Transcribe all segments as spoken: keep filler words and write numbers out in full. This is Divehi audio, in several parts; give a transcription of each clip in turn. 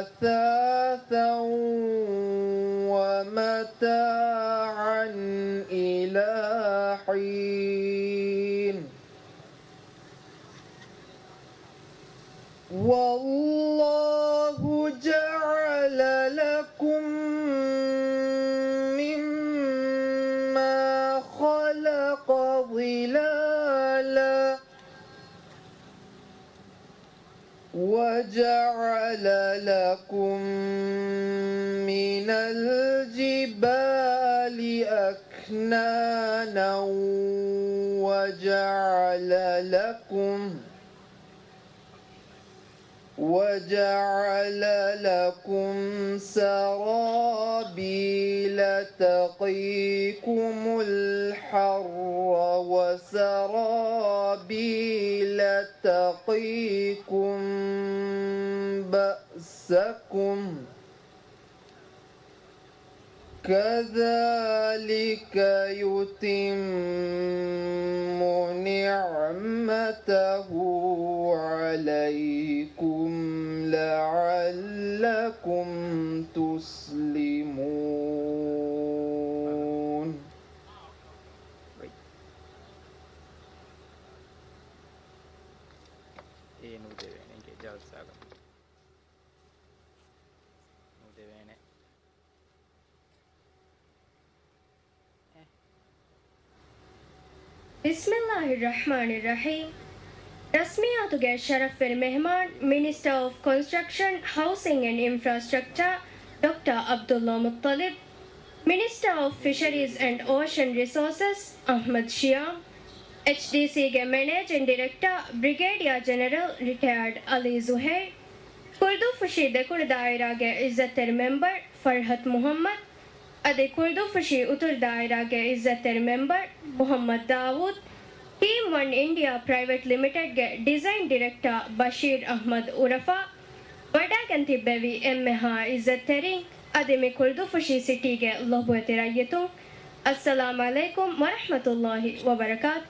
أثاثا ومتاعا إلى حين. والله جعل لكم مما خلق ظلالا وجعل لكم من الجبال أكنانا وجعل لكم وجعل لكم سرابيل تقيكم الحر وسرابيل تقيكم بأسكم كذلك يتم نعمته عليكم لعلكم تسلمون. އޭ ނުދެވޭނެ އިނގޭ ޖަލްސާގަ. ނުދެވޭނެ. އޭ. بسم الله الرحمن الرحيم. ރަސްމިއްޔާތުގެ ޝަރަފްވެރި މެހްމާން، މިނިސްޓަރ އޮފް ކޮންސްޓްރަކްޝަން، ހައުސިން އެންޑް އިންފްރާސްޓްރަކްޗާ، ޑޮކްޓަރ ޢަބްދުﷲ މުއްޠަލިބް، މިނިސްޓަރ އޮފް ފިޝަރީޒް އެންޑް އޯޝަން ރިސޯސަސް، އަޙްމަދު ޝިޔާމް، އެޗްޑީސީގެ މެނޭޖިން ޑިރެކްޓަރ، ބްރިގޭޑިއަރ ޖެނެރަލް ރިޓަޔާޑް އަލީ ޒުހައިރު، ކުޅުދުއްފުށި ދެކުނު ދާއިރާގެ އިއްޒަތްތެރި މެމްބަރު ފަރްހަތު މުޙައްމަދު، އަދި ކުޅުދުއްފުށި އުތުރު ދާއިރާގެ އިއްޒަތްތެރި މެމްބަރު މުޙައްމަދު ދާވޫދު، ޓީމް ވަން އިންޑިއާ ޕްރައިވެޓް ލިމިޓެޑްގެ ޑިޒައިން ޑިރެކްޓަރ ބަޝީރު އަޙްމަދު އުރަފާ، ވަޑައިގެން ތިއްބެވި އެންމެހާ އިއްޒަތްތެރިން، އަދި މި ކުޅުދުއްފުށި ސިޓީގެ ލޮބުވެތި ރައްޔިތުން، އައްސަލާމް ޢަލައިކުމް ވަރަޙްމަތުﷲ ވަބަރަކާތު.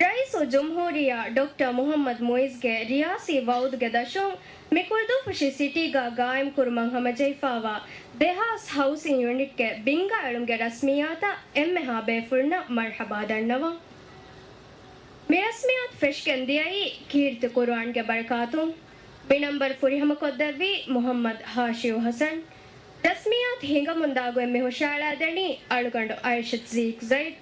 ރައީސުލްޖުމްހޫރިއްޔާ ޑޮކްޓަރ މުޙައްމަދު މުޢިއްޒުގެ ރިޔާސީ ވަޢުދުގެ ދަށުން، މި ކުޅުދުއްފުށި ސިޓީގަ ގާއިމްކުރުމަށް ހަމަޖެހިފައިވާ ދެހާސް ހައުސިން ޔުނިޓްގެ ބިންގާއެޅުމުގެ ރަސްމިއްޔާތަށް އެންމެހާ ބޭފުޅުންނަށް މަރްޙަބާ ދަންނަވަން. މި ރަސްމިއްޔާތު ފެށިގެން ދިޔައީ ކީރިތި ޤުރުއާންގެ ބަރަކާތުން. މި ނަންބަރު ފުރިހަމަކޮށްދެއްވީ މުޙައްމަދު ހާޝިމް ޙަސަން. ރަސްމިއްޔާތު ހިނގަމުންދާގޮތް މި ހުށައަޅާދެނީ އަޅުގަނޑު އައިޝަތު ޒީކް ޒައިދު.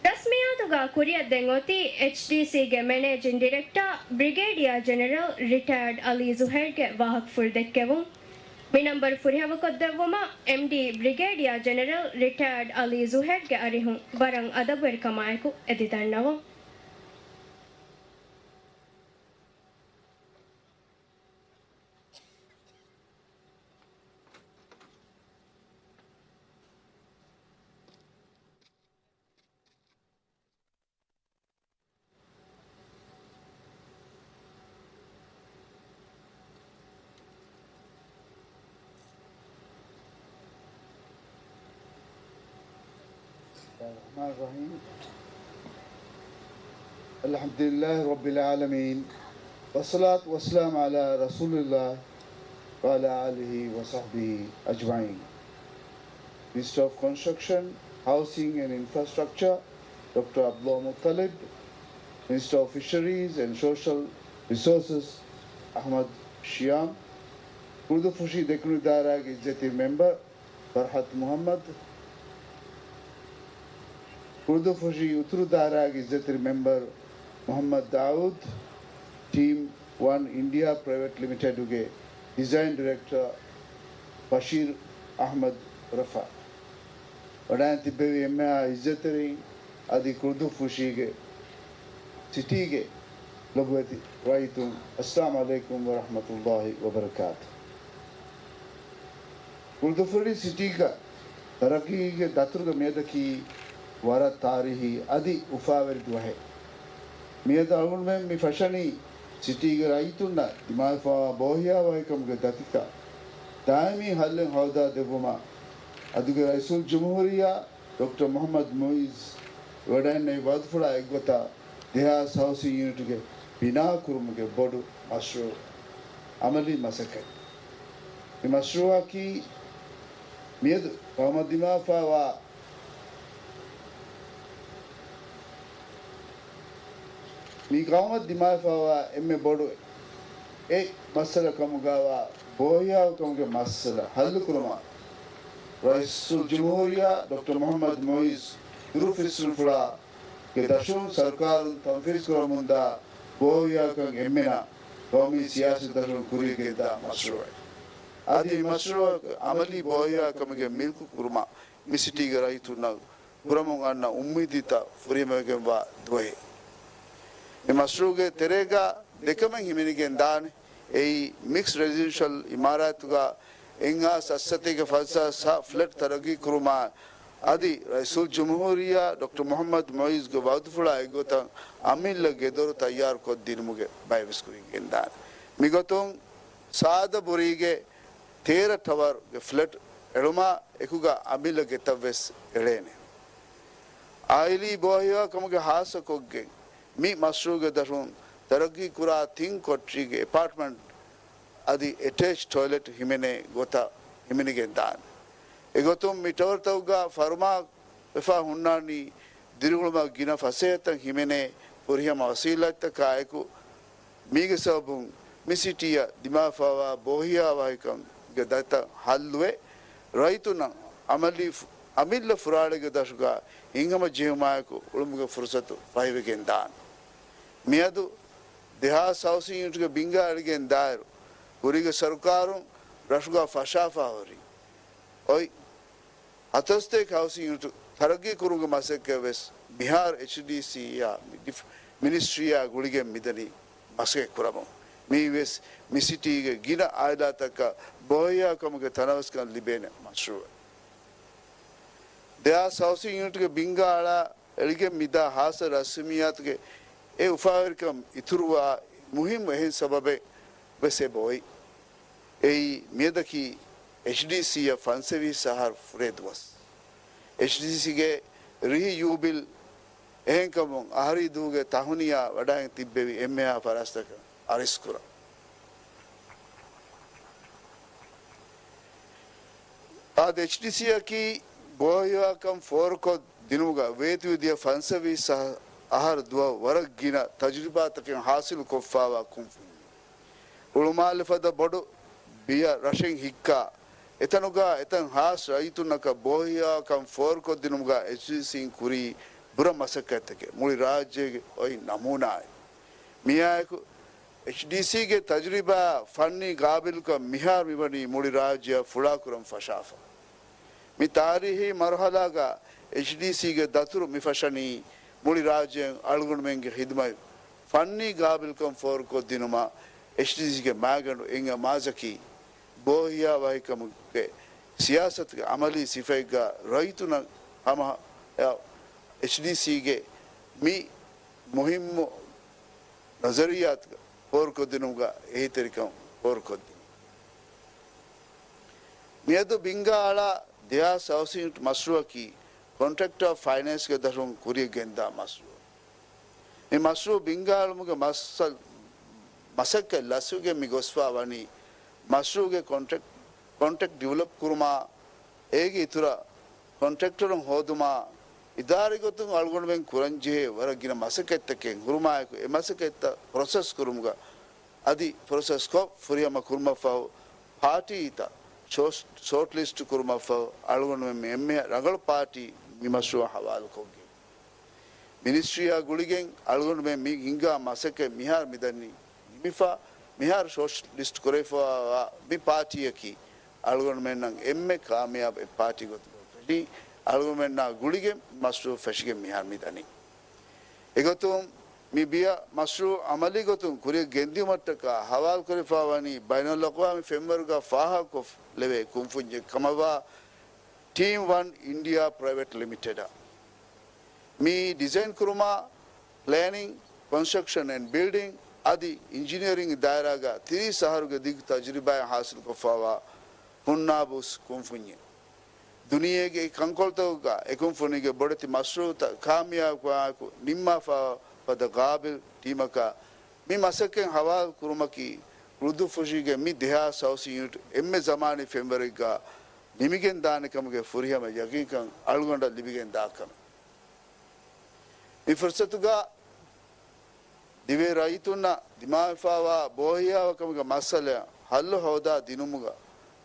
ރަސްމިއްޔާތުގަ ކުރިއަށް ދެން އޮތީ އެޗްޑީސީގެ މެނޭޖިން ޑިރެކްޓަރ ބްރިގޭޑިއަރ ޖެނެރަލް ރިޓަޔާޑް އަލީ ޒުހައިރުގެ ވާހަކަފުޅު ދެއްކެވުން. މި ނަންބަރު ފުރިހަމަކޮށްދެއްވުމަށް އެމްޑީ ބްރިގޭޑިއަރ ޖެނެރަލް ރިޓަޔާޑް އަލީ ޒުހައިރުގެ އަރިހުން ވަރަށް އަދަބުވެރިކަމާއެކު އެދި ދަންނަވަން. بسم الله الرحمن الرحيم. الحمد لله رب العالمين. والصلاة والسلام على رسول الله وعلى آله وصحبه أجمعين. Minister of Construction, Housing and Infrastructure, ޑޮކްޓަރ ޢަބްދުﷲ މުއްޠަލިބް، Minister of Fisheries and Social Resources, އަޙްމަދު ޝިޔާމް، ކުޅުދުއްފުށި ދެކުނު ދާއިރާގެ އިއްޒަތްތެރި މެމްބަރު ފަރްހަތު މުޙައްމަދު، ކުޅުދުއްފުށި އުތުރު ދާއިރާގެ އިއްޒަތްތެރި މެމްބަރު މުޙައްމަދު ދާއޫދު، ޓީމް ވަން އިންޑިއާ ޕްރައިވެޓް ލިމިޓެޑުގެ ޑިޒައިން ޑިރެކްޓަރ ބަޝީރު އަޙްމަދު ރަފާ، ވަޑައިގެން ތިއްބެވި އެންމެހާ އިއްޒަތްތެރިން އަދި ކުޅުދުއްފުށީގެ ސިޓީގެ ލޮބުވެތި ރައްޔިތުން، އައްސަލާމް ޢަލައިކުމް ވަރަޙްމަތުﷲ ވަބަރަކާތު. ކުޅުދުއްފުށި ސިޓީގަ ތަރައްޤީގެ ދަތުރުގެ މިއަދަކީ ވަރަށް ތާރީހީ އަދި އުފާވެރި ދުވަހެއް. މިއަދު އަޅުގަނޑުމެން މި ފަށަނީ ސިޓީގެ ރައްޔިތުންނަށް ދިމާވެފައިވާ ބޯހިޔާވަހިކަމުގެ ދަތިކަ ދާއިމީ ހައްލެއް ހައްދާ ދެއްވުމަށް އަދުގެ ރައީސުލްޖުމްހޫރިއްޔާ ޑޮކްޓަރ މުޙައްމަދު މުޢިއްޒު ވެވަޑައިގެންނެވި ވަޢުދުފުޅާ އެއްގޮތަށް ދެހާސް ހައުސިން ޔުނިޓުގެ ބިނާކުރުމުގެ ބޮޑު މަޝްރޫޢު އަމަލީ މަސައްކަތް. މި މަޝްރޫޢަކީ މިއަދު ގައުމަށް ދިމާވެފައިވާ، މި ގައުމަށް ދިމާވެފައިވާ އެންމެ ބޮޑު އެއް މައްސަލަ ކަމުގައިވާ ބޯހިޔާވުކަމުގެ މައްސަލަ ހައްލުކުރުމަށް ރައީސުލްޖުމްހޫރިއްޔާ ޑޮކްޓަރ މުޙައްމަދު މުޢިއްޒު ދުރުފިސްނުފުޅާ ގެ ދަށުން ސަރުކާރުން ތަންފީޒުކުރަމުންދާ ބޯހިޔާކަން އެންމެނަށް ގައުމީ ސިޔާސީ ދަށުން ކުރިޔަށް ގެންދާ މަޝްރޫޢެއް. އަދި މި މަޝްރޫޢަކު އަމަލީ ބޯހިޔާކަމުގެ މިލްކު ކުރުމަށް މި ސިޓީގެ ރައްޔިތުންނަށް ކުރަމުން އަންނަ އުއްމީދުތައް ފުރިހަމަވެގެންވާ ދުވަހެއް. މި މަޝްރޫޢުގެ ތެރޭގަ ދެކަމެއް ހިމެނިގެން ދާނެ. އެއީ މިކްސް ރެޒިޑެންޝަލް އިމާރާތުގަ އެއްހާސް އަށްސަތޭކަ ފަންސާސް ހާ ފްލެޓް ތަރައްގީ ކުރުމާ، އަދި ރައީސުލްޖުމްހޫރިއްޔާ ޑޮކްޓަރ މުޙައްމަދު މުޢިއްޒުގެ ވައުދުފުޅާ އެއްގޮތަށް އަމިއްލަ ގެދޮރު ތައްޔާރުކޮށްދިނުމުގެ ބައިވެސް ކުރިޔަށް ގެންދާނެ. މިގޮތުން ސާދަ ބުރީގެ ތޭރަ ޓަވަރުގެ ފްލެޓް އެޅުމާ އެކުގަ އަމިއްލަ ގެތައްވެސް އެޅޭނެ. އާއިލީ ބޯހިޔާކަމުގެ ހާއްސަކޮށްގެން މި މަޝްރޫޢުގެ ދަށުން ތަރައްގީކުރާ ތިން ކޮޓަރީގެ އެޕާޓްމަންޓް އަދި އެޓޭޗް ޓޮއިލެޓް ހިމެނޭ ގޮތަށް ހިމެނިގެން ދާނެ. އެގޮތުން މި ޓަވަރތަކުގަ ފަރުމާ ވެފަ ހުންނާނީ ދިރިއުޅުމަށް ގިނަ ފަސޭހަތައް ހިމެނޭ ފުރިހަމަ ވަސީލަތްތަކާއެކު، މީގެ ސަބަބުން މި ސިޓީއަށް ދިމާވެފައިވާ ބޯހިޔާވަހިކަމުގެ ދަތިތައް ހައްލުވެ، ރައްޔިތުންނަށް އަމަލީ ފު-، އަމިއްލަ ފުރާޅީގެ ދަށުގަ ހިތްހަމަ ޖެހުމާއެކު އުޅުމުގެ ފުރުސަތު ފަހިވެގެން ދާނެ. މިއަދު ދެހާސް ހައުސިން ޔުނިޓުގެ ބިންގާ އެޅިގެން ދާއިރު، ކުރީގެ ސަރުކާރުން ރަށުގަ ފަށާފަ ހުރި އޮތް ހަތަރުސަތޭކަ ހައުސިން ޔުނިޓު ތަރައްގީ ކުރުމުގެ މަސައްކަތް ވެސް މިހާރު އެޗްޑީސީއާ މި ޑިފް-، މިނިސްޓްރީއާ ގުޅިގެން މިދަނީ މަސައްކަތް ކުރަމުން. މިއީ ވެސް މި ސިޓީގެ ގިނަ އާއިލާތަކަށް ބޯހިޔާކަމުގެ ތަނަވަސްކަން ލިބޭނެ މަޝްރޫޢެއް. ދެހާސް ހައުސިން ޔުނިޓުގެ ބިންގާ އަޅާ އެޅިގެން މިދާ ހާއްސަ ރަސްމިއްޔާތުގެ އެ އުފާވެރިކަން އިތުރުވާ މުހިއްމު އެހެން ސަބަބެއް ވެސް އެބަ އޮތް. އެއީ މިއަދަކީ އެޗްޑީސީއަށް ފަންސަވީސް އަހަރު ފުރޭ ދުވަސް. އެޗްޑީސީގެ ރިހި ޔޫބިލް އެހެންކަމުން އަހަރީ ދުވަހުގެ ތަހުނިޔާ ވަޑައިގެން ތިއްބެވި އެންމެހާ ފަރާތްތަކަށް އަރިސްކުރަން. އާދެ، އެޗްޑީސީއަކީ ބޯހިޔާކަން ފޯރުކޮށް ދިނުމުގަ ވޭތުވެދިޔަ ފަންސަވީސް އަހަ-، އަހަރު ދުވަހު ވަރަށް ގިނަ ތަޖުރިބާތަކެއް ހާސިލު ކޮށްފާވާ ކުންފުނި. އުޅުމާލެ ފަދަ ބޮޑު ބިޔަ ރަށެއް ހިއްކާ، އެތަނުގަ އެތަން ހާސް ރައްޔިތުންނަކަށް ބޯހިޔާކަން ފޯރުކޮށްދިނުމުގަ އެޗްޑީސީން ކުރީ ބުރަ މަސައްކަތްތަކެއް މުޅި ރާއްޖޭގެ އޮތް ނަމޫނާއެއް. މިއާއެކު، އެޗްޑީސީގެ ތަޖުރިބާ ފަންނީ ގާބިލުކަން މިހާރު މިވަނީ މުޅި ރާއްޖެއަށް ފުޅާކުރަން ފަށާފަ. މި ތާރީހީ މަރުހަލާގަ އެޗްޑީސީގެ ދަތުރު މި ފަށަނީ މުޅި ރާއްޖެއިން އަޅުގަނޑުމެންގެ ޚިދުމަތް ފަންނީ ގާބިލުކަން ފޯރުކޮށްދިނުމަށް އެޗްޑީސީގެ މާގަނޑު އެން އަމާޒަކީ، ބޯހިޔާ ވަހިކަމުގެ ސިޔާސަތުގެ އަމަލީ ސިފައެއްގަ ރައްޔިތުންނަށް ހަމަ އެޗްޑީސީގެ މި މުހިއްމު ނަޒަރިއްޔާތުގަ ފޯރުކޮށްދިނުމުގަ އެހީތެރިކަން ފޯރުކޮށްދިނުން. މިއަދު ބިންގާ އަޅާ ދެހާސް ހައުސިން ޔުނިޓް މަޝްރޫއަކީ ކޮންޓްރެކްޓަރ އޮފް ފައިނޭންސްގެ ދަށުން ކުރިޔަށް ގެންދާ މަޝްރޫއެއް. މި މަޝްރޫއު ބިންގާ އެޅުމުގެ މަސް-، މަސައްކަތް ލަސްވެގެން މި ގޮސްފާ ވަނީ މަޝްރޫއުގެ ކޮންޓްރެކްޓް، ކޮންޓްރެކްޓް ޑިވެލޮޕް ކުރުމާ، އޭގެ އިތުރަށް ކޮންޓްރެކްޓަރުން ހޯދުމާ، އިދާރީ ގޮތުން އަޅުގަނޑުމެން ކުރަންޖެހޭ ވަރަށް ގިނަ މަސައްކަތްތަކެއް ހުރުމާއެކު، އެ މަސައްކަތްތައް ޕްރޮސެސް ކުރުމުގަ އަދި ޕްރޮސެސްކޮށް ފުރިހަމަ ކުރުމަށްފަހު، ޕާޓީތައް ޝޯޓް-، ޝޯޓްލިސްޓް ކުރުމަށްފަހު، އަޅުގަނޑުމެން މި އެންމެހަށް ރަނގަޅު ޕާޓީ މި މަޝްރޫއަށް ހަވާލުކޮށްގެން. މިނިސްޓްރީއާ ގުޅިގެން އަޅުގަނޑުމެން މި ހިންގާ މަސައްކަތް މިހާރު މިދަނީ ނިމިފަ، މިހާރު ޝޯޓް ލިސްޓް ކުރެވިފައިވާ މި ޕާޓީއަކީ އަޅުގަނޑުމެންނަށް އެންމެ ކާމިޔާބު އެއް ޕާޓީ ގޮތުގަ ފެށި، އަޅުގަނޑުމެންނާ ގުޅިގެން މަޝްރޫއު ފެށިގެން މިހާރު މިދަނީ. އެގޮތުން މި ބިޔަ މަޝްރޫއު އަމަލީ ގޮތުން ކުރިޔަށް ގެންދިއުމަށްޓަކާ ހަވާލުކުރެވިފައިވަނީ ބައިނަލްއަޤްވާމީ ފެންވަރުގަ ފާހަގަކޮށް ލެވޭ ކުންފުންޏެއް ކަމަށްވާ ޓީމް ވަން އިންޑިއާ ޕްރައިވެޓް ލިމިޓެޑަށް. މި ޑިޒައިން ކުރުމާ، ޕްލޭނިން، ކޮންސްޓްރަކްޝަން އެންޑް ބިލްޑިން އަދި އިންޖިނިއަރިން ދާއިރާގަ ތިރީސް އަހަރުގެ ދިގު ތަޖުރިބާއެއް ހާސިލުކޮށްފައިވާ ހުންނާބުސް ކުންފުންޏެއް. ދުނިޔޭގެ އެކި ކަންކޮޅުތަކުގަ އެ ކުންފުނީގެ ބޮޑެތި މަޝްރޫއުތައް ކާމިޔާބުކަމާއެކު ނިންމާފަ ފަދަ ގާބިލް ޓީމަކާ މި މަސައްކަތް ހަވާލު ކުރުމަކީ، ރުދުފުށީގެ މި ދެހާސް ހައުސިން ޔުނިޓް އެންމެ ޒަމާނީ ފެންވަރެއްގާ ނިމިގެން ދާނެ ކަމުގެ ފުރިހަމަ ޔަގީންކަން އަޅުގަނޑަށް ލިބިގެން ދާ ކަމެއް. މި ފުރުސަތުގާ ދިވެހި ރައްޔިތުންނަށް ދިމާވެފާވާ ބޯހިޔާވަކަމުގެ މައްސަލައަށް ހައްލު ހޯދާ ދިނުމުގަ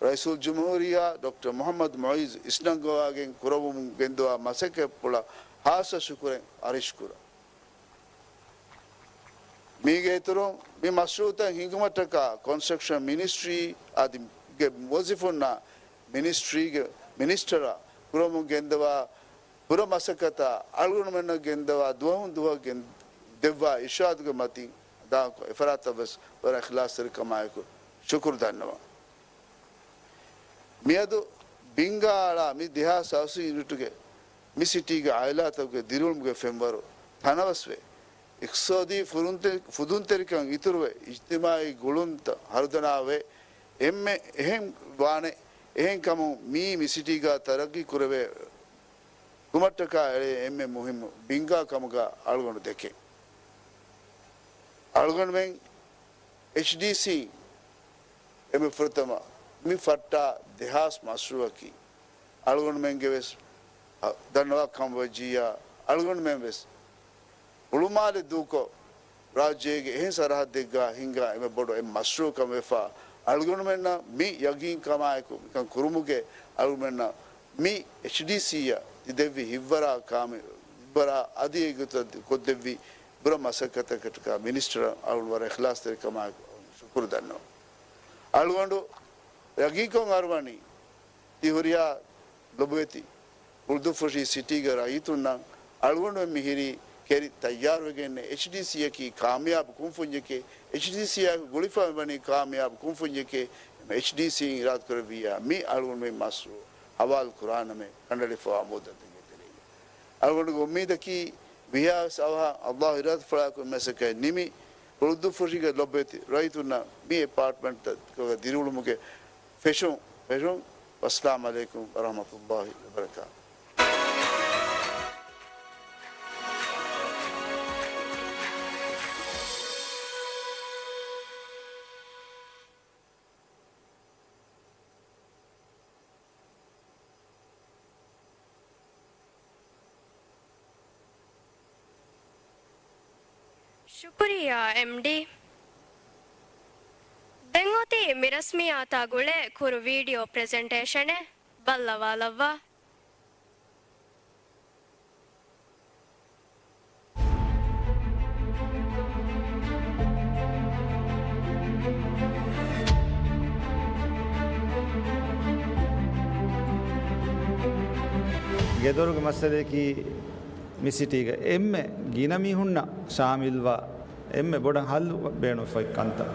ރައީސުލްޖުމްހޫރިއްޔާ ޑޮކްޓަރ މުޙައްމަދު މުޢިއްޒު އިސްނަންގަވާގެން ކުރައްވަމުން ގެންދަވާ މަސައްކަތްޕުޅަށް ހާއްސަ ޝުކުރެއް އަރިޝްކުރަން. މީގެ އިތުރުން މި މަޝްރޫޢުތައް ހިންގުމަށްޓަކާ ކޮންސްޓްރަކްޝަން މިނިސްޓްރީ އަދި ގެ މުވައްޒިފުންނާ މިނިސްޓްރީގެ މިނިސްޓަރާ ކުރަމުން ގެންދަވާ ބުރަ މަސައްކަތާ އަޅުގަނޑުމެންނަށް ގެންދަވާ ދުވަހުން ދުވަހަށް ގެން ދެއްވާ އިރްޝާދުގެ މަތިން ދާކޮށް އެފަރާތަށްވެސް ވަރަށް އިޚްލާޞްތެރިކަމާއެކު ޝުކުރު ދަންނަވަން. މިއަދު ބިންގާ އަޅާ މި ދެހާސް ހައުސިން ޔުނިޓުގެ މި ސިޓީގެ އާއިލާތަކުގެ ދިރިއުޅުމުގެ ފެންވަރު ތަނަވަސްވެ، އިޤްތިޞާދީ ފުރުންތެ-، ފުދުންތެރިކަން އިތުރުވެ، އިޖްތިމާޢީ ގުޅުންތައް ހަރުދަނާވެ، އެންމެ އެހެން ވާނެ، އެހެން ކަމުން މިއީ މި ސިޓީގާ ތަރައްޤީ ކުރެވޭ ކުމަށްޓަކާ އެޅޭ އެންމެ މުހިއްމު ބިންގާ ކަމުގަ އަޅުގަނޑު ދެކެން. އަޅުގަނޑުމެން އެޗްޑީސީ އެންމެ ފުރަތަމަ މި ފައްޓާ ދެހާސް މަޝްރޫޢަކީ އަޅުގަނޑުމެންގެ ވެސް އަ، ދަންނަވާ ކަމަށް ވެއްޖިއްޔާ، އަޅުގަނޑުމެން ވެސް ހުޅުމާލެ ދޫކޮށް، ރާއްޖޭގެ އެހެން ސަރަހައްދެއްގާ ހިންގާ އެންމެ ބޮޑު އެއް މަޝްރޫޢު ކަމަށް ވެފަ، އަޅުގަނޑުމެންނަށް މި ޔަގީންކަމާއެކު މިކަން ކުރުމުގެ އަޅުގަނޑުމެންނަށް މި އެޗްޑީސީއަށް ތި ދެއްވި ހިތްވަރާ ކާމި-، ހިތްވަރާ އަދި އެގޮތަށް ކޮށްދެއްވި ބުރަ މަސައްކަތަކަށްޓަކާ މިނިސްޓަރަށް އަޅުގަނޑު ވަރަށް އިޚްލާޞްތެރިކަމާއެކު ޝުކުރު ދަންނަވަން. އަޅުގަނޑު ޔަގީންކޮށް އަރުވަނީ ތި ހުރިހާ ލޮބުވެތި ރުދުފުށީ ސިޓީގެ ރައްޔިތުންނަށް އަޅުގަނޑުމެން މިހިރީ ކެރި ތައްޔާރުވެގެންނެ އެޗްޑީސީއަކީ ކާމިޔާބު ކުންފުންޏެކޭ، އެޗްޑީސީއާއެކު ގުޅިފަ ވަނީ ކާމިޔާބު ކުންފުންޏެކޭ، އެޗްޑީސީއިން އިރާދަކުރެއްވިއްޔާ މި އަޅުގަނޑުމެން މަޝްރޫޢު ހަވާލު ކުރާނަމޭ ކަނޑައެޅިފައިވާ މުއްދަތުގެ ތެރޭގަ. އަޅުގަނޑުގެ އުއްމީދަކީ ވިހާވެސް އަވަހަށް ﷲ އިރާދަފުޅާއެކު މަސައްކަތް ނިމި، ރުދުފުށީގެ ލޮބުވެތި ރައްޔިތުންނަށް މި އެޕާޓްމަންޓްތަކުގަ ދިރިއުޅުމުގެ ފެށުން، ފެށުން. ވައްސަލާމް ޢަލައިކުމް ވަރަޙްމަތުﷲ ވަބަރަކާތުހު. ޝުކުރިއްޔާ، އެމްޑީ. ދެން އޮތީ މި ރަސްމިއްޔާތާ ގުޅޭ ކުރު ވީޑިއޯ ޕްރެޒެންޓޭޝަނެއް. ބައްލަވާލައްވާ. ގެދޮރުގެ މައްސަލަޔަކީ މި ސިޓީގަ އެންމެ ގިނަ މީހުންނަށް ޝާމިލްވާ އެންމެ ބޮޑަށް ހައްލު ބޭނުންފައި ކަންތައް.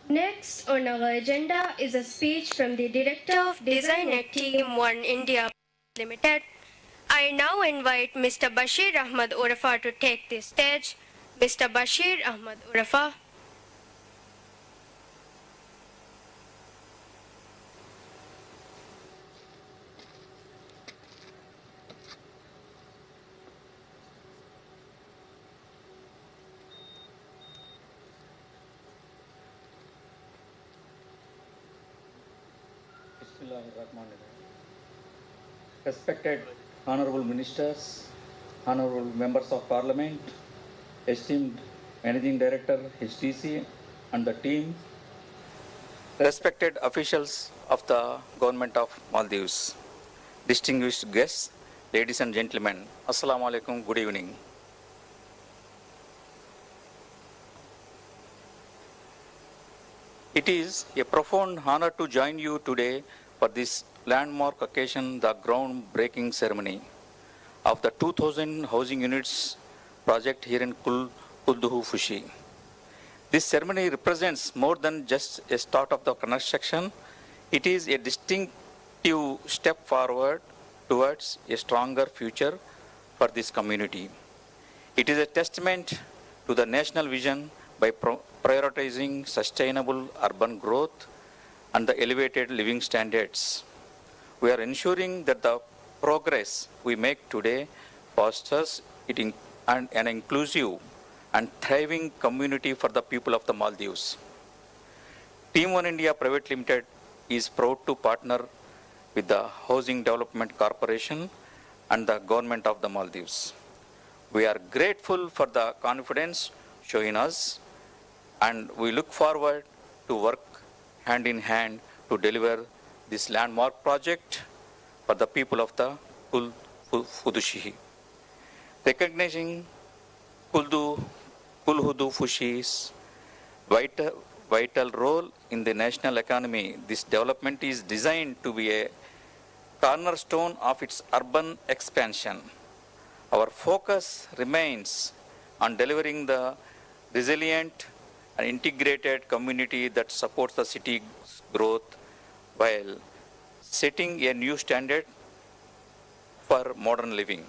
Next on our agenda is a speech from the Director of Design at Team One India Limited. I now invite Mister Bashir Ahmad Urafa to take the stage. Mister Bashir Ahmad Urafa. بسم الله الرحمن الرحيم. Respected Honorable Ministers, Honorable Members of Parliament, esteemed Managing Director, H D C, and the team, respected officials of the Government of Maldives, distinguished guests, ladies and gentlemen, Assalamu alaikum, good evening. It is a profound honor to join you today for this landmark occasion, the groundbreaking ceremony of the two thousand housing units project here in Kul-, Kulduhu Fushi. This ceremony represents more than just a start of the construction. It is a distinctive step forward towards a stronger future for this community. It is a testament to the national vision by pro-, prioritizing sustainable urban growth and the elevated living standards. We are ensuring that the progress we make today fosters it in, an, an inclusive and thriving community for the people of the Maldives. Team One India Private Limited is proud to partner with the Housing Development Corporation and the Government of the Maldives. We are grateful for the confidence shown in us, and we look forward to work hand in hand to deliver this landmark project for the people of the Kul Fu-, Fudushihi. Recognizing Kuldu-, Kulhudu Fushi's vita-, vital role in the national economy, this development is designed to be a cornerstone of its urban expansion. Our focus remains on delivering the resilient and integrated community that supports the city's growth while setting a new standard for modern living.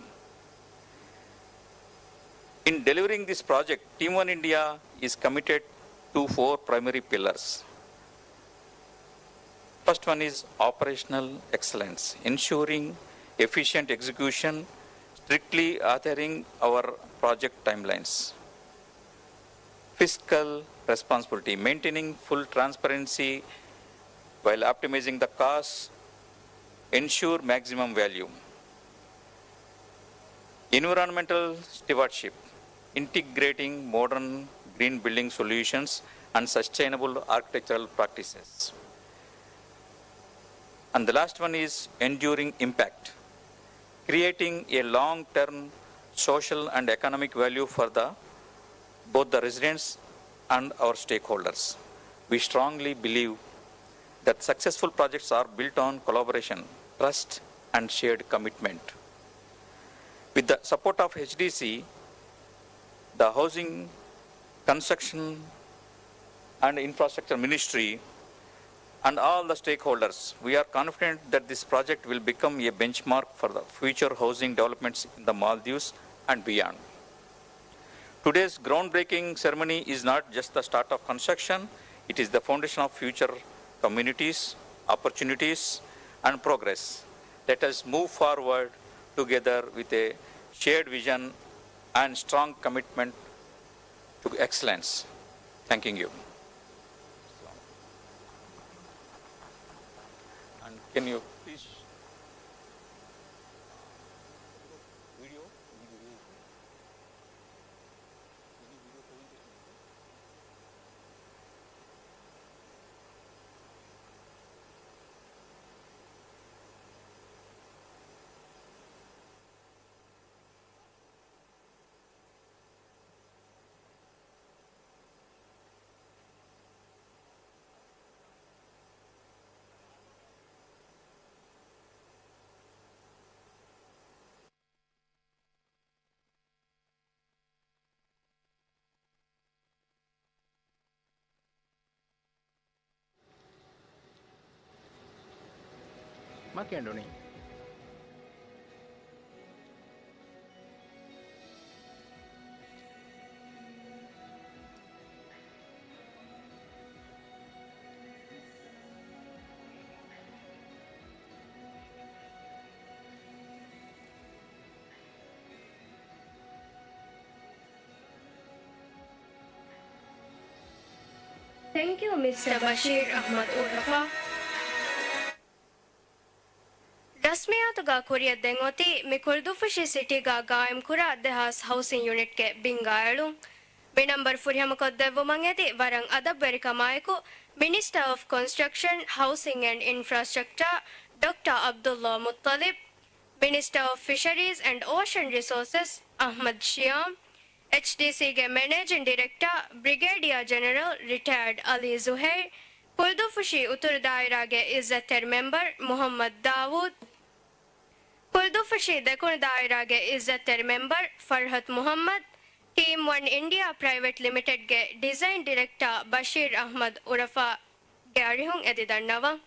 In delivering this project, Team One India is committed to four primary pillars. First one is operational excellence, ensuring efficient execution, strictly adhering our project timelines. Fiscal responsibility, maintaining full transparency while optimizing the costs, ensure maximum value. Environmental stewardship, integrating modern green building solutions and sustainable architectural practices. And the last one is enduring impact, creating a long-term social and economic value for the, both the residents and our stakeholders. We strongly believe that successful projects are built on collaboration, trust, and shared commitment. With the support of H D C, the Housing, Construction and Infrastructure Ministry, and all the stakeholders, we are confident that this project will become a benchmark for the future housing developments in the Maldives and beyond. Today's groundbreaking ceremony is not just the start of construction, it is the foundation of future communities, opportunities, and progress. Let us move forward together with a shared vision and strong commitment to excellence. Thanking you. And can you please video? ކެނޑުނީ. ތެންކް ޔޫ، މިސްޓަރ ބަޝީރް އަޙްމަދު އުރަފާ. ރަސްމިއްޔާތުގަ ކުރިއަށް ދެން އޮތީ މި ކުޅުދުއްފުށި ސިޓީގަ ގާއިމްކުރާ ދެހާސް ހައުސިން ޔުނިޓްގެ ބިންގާ އެޅުން. މި ނަންބަރު ފުރިހަމަކޮށްދެއްވުމަށް އެދި ވަރަށް އަދަބުވެރިކަމާއެކު، މިނިސްޓަރ އޮފް ކޮންސްޓްރަކްޝަން، ހައުސިން އެންޑް އިންފްރާސްޓްރަކްޗާ ޑޮކްޓަރ އަބްދުﷲ މުއްޠަލިބް، މިނިސްޓަރ އޮފް ފިޝަރީޒް އެންޑް އޯޝަން ރިސޯސަސް އަޙްމަދު ޝިޔާމް، އެޗްޑީސީގެ މެނޭޖިން ޑިރެކްޓަރ ބްރިގޭޑިއާ ޖެނެރަލް ރިޓަޔާޑް އަލީ ޒުހައިރް، ކުޅުދުއްފުށި އުތުރު ދާއިރާގެ އިއްޒަތްތެރި މެމްބަރު މުޙައްމަދު ދާވޫދު، ކުޅުދުއްފުށި ދެކުނު ދާއިރާގެ އިއްޒަތްތެރި މެމްބަރު ފަރްހަތު މުޙައްމަދު، ޓީމް ވަން އިންޑިއާ ޕްރައިވެޓް ލިމިޓެޑްގެ ޑިޒައިން ޑިރެކްޓަރ ބަޝީރް އަޙްމަދު އުރަފާގެ އަރިހުން އެދި ދަންނަވަން.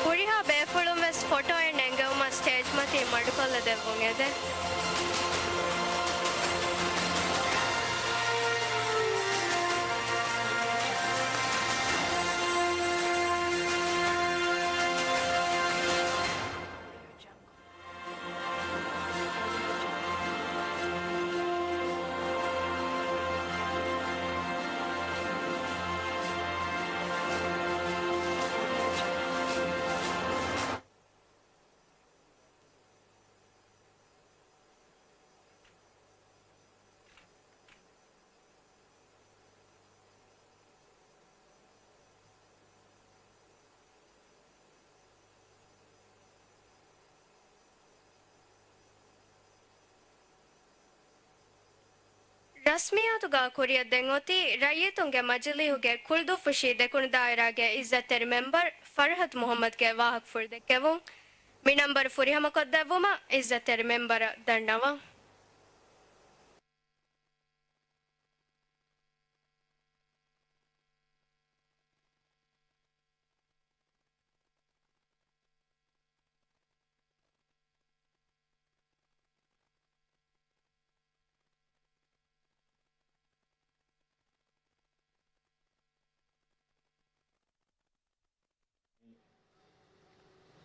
ހުރިހާ ބޭފުޅުން ވެސް ފޮޓޯއެއް ނެންގެވުމަށް ސްޓޭޖް މަތީ މަޑުކޮށްލަ ދެއްވުން އެދެން. ރަސްމިއްޔާތުގަ ކުރިއަށް ދެން އޮތީ ރައްޔިތުންގެ މަޖިލީހުގެ ކުޅުދުއްފުށި ދެކުނު ދާއިރާގެ އިއްޒަތްތެރި މެމްބަރު ފަރްހަތު މުޙައްމަދުގެ ވާހަކަފުޅު ދެއްކެވުން. މި ނަންބަރު ފުރިހަމަކޮށްދެއްވުމަށް އިއްޒަތްތެރި މެމްބަރަށް ދަންނަވަން.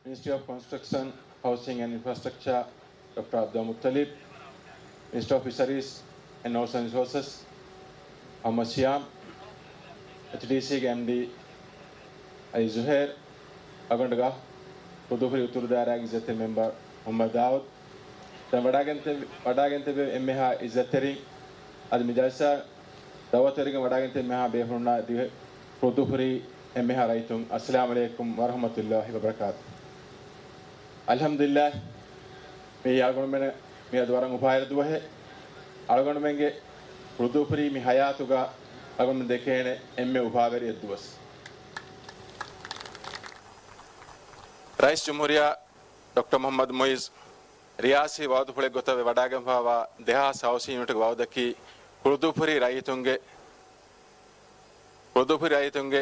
މިނިސްޓްރީ އޮފް ކޮންސްޓްރަކްޝަން، ހައުސިން އެންޑް އިންފްރާސްޓްރަކްޗާ ޑޮކްޓަރ އަބްދުﷲ މުއްޠަލިބް، މިނިސްޓަރ އޮފް ފިޝަރީޒް އެންޑް އޯޝަން ރިސޯސަސް އަޙްމަދު ޝިޔާމް، އެޗްޑީސީގެ އެމްޑީ އަލީ ޒުހައިރް، އަޅުގަނޑުގެ ކުޅުދުއްފުށި އުތުރު ދާއިރާގެ އިއްޒަތްތެރި މެމްބަރު މުޙައްމަދު ދާވޫދު، ދެން ވަޑާގެން ތިއްބެވި، ވަޑާގެން ތިއްބެވި އެންމެހާ އިއްޒަތްތެރިން، އަދި މި ޖަލްސާ ދައުވަތުވެރިކަން ވަޑާގެން ތިއްބެވި އެންމެހާ ބޭފުޅުންނާ ދިވެހި ކުޅުދުއްފުށި އެންމެހާ ރައްޔިތުން، އައްސަލާމު ޢަލައިކުމް ވަރަޙްމަތުﷲި ވަބަރަކާތު. އަލްޙަމްދުލިއްލާހް، މި އަޅުގަނޑުމެން މިއަދު ވަރަށް އުފާވެރި ދުވަހެއް. އަޅުގަނޑުމެންގެ ކުޅުދުއްފުށި މި ޙަޔާތުގަ އަޅުގަނޑުމެން ދެކޭނެ އެންމެ އުފާވެރި އެއްދުވަސް. ރައީސް ޖުމްހޫރިއްޔާ ޑޮކްޓަރ މުޙައްމަދު މުޢިއްޒު ރިޔާސީ ވައުދުފުޅެއް ގޮތަށް ވެ ވަޑާގެންފާވާ ދެހާސް ހައުސިން ޔުނިޓުގެ ވައުދަކީ ކުޅުދޫފުރީ ރައްޔިތުންގެ، ކުޅުދޫފުރީ ރައްޔިތުންގެ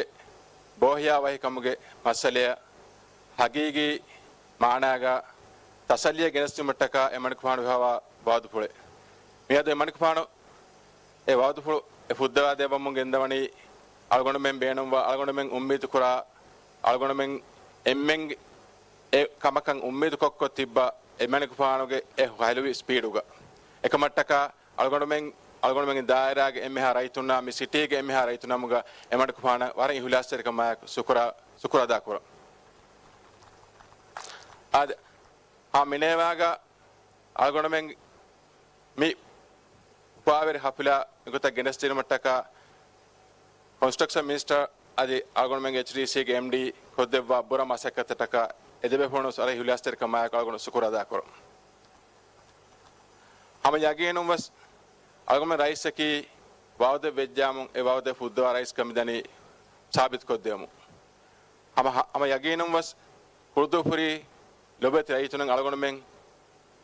ބޯހިޔާވަހިކަމުގެ މައްސަލަޔަށް ހަގީގީ މާނާގަ ތަސައްލިއެއް ގެނެސްދިނުމަށްޓަކާ އެމަނިކުފާނު ވިހާވާ ވައުދުފުޅެއް. މިއަދު އެމަނިކުފާނު އެ ވައުދުފުޅު އެ ފުއްދަވާ ދެއްވަމުން ގެންދަވަނީ، އަޅުގަނޑުމެން ބޭނުންވާ، އަޅުގަނޑުމެން އުއްމީދު ކުރާ، އަޅުގަނޑުމެން އެންމެން އެ ކަމަކަށް އުއްމީދު ކޮށްކޮށް ތިއްބާ އެމަނިކުފާނުގެ އެ ހަލުވި ސްޕީޑުގަ. އެކަމަށްޓަކާ އަޅުގަނޑުމެން، އަޅުގަނޑުމެންގެ ދާއިރާގެ އެންމެހާ ރައްޔިތުންނާ މި ސިޓީގެ އެންމެހާ ރައްޔިތުންނާމުގަ އެމަނިކުފާނަށް ވަރަށް އިހުލާސްތެރިކަމާއެކު ޝުކުރާ، ޝުކުރު އަދާކުރަން. އާދެ، ހާ މިނޭވާގަ އަޅުގަނޑުމެން މި އުފާވެރި ހަފްލާ މިގޮތަށް ގެނެސްދިނުމަށްޓަކާ ކޮންސްޓްރަކްޝަން މިނިސްޓަރ އަދި އަޅުގަނޑުމެންގެ އެޗްޑީސީގެ އެމްޑީ ކޮށްދެއްވާ ބުރަ މަސައްކަތަށްޓަކާ އެދެބޭފުޅުން ވެސް ވަރަށް އިހުލާސްތެރިކަމާއެކު އަޅުގަނޑު ޝުކުރު އަދާކުރަން. ހަމަ ޔަގީނުން ވެސް އަޅުގަނޑުމެން ރައީސަކީ ވައުދެއް ވެއްޖާމުން އެ ވައުދެއް ފުއްދަވާ ރައީސް ކަމިދަނީ ސާބިތުކޮށްދެވުމުން. ހަމަ، ހަމަ ޔަގީނުން ވެސް ކުޅުދޫފުރީ ލޮބުވެތި ރައްޔިތުން އަޅުގަނޑުމެން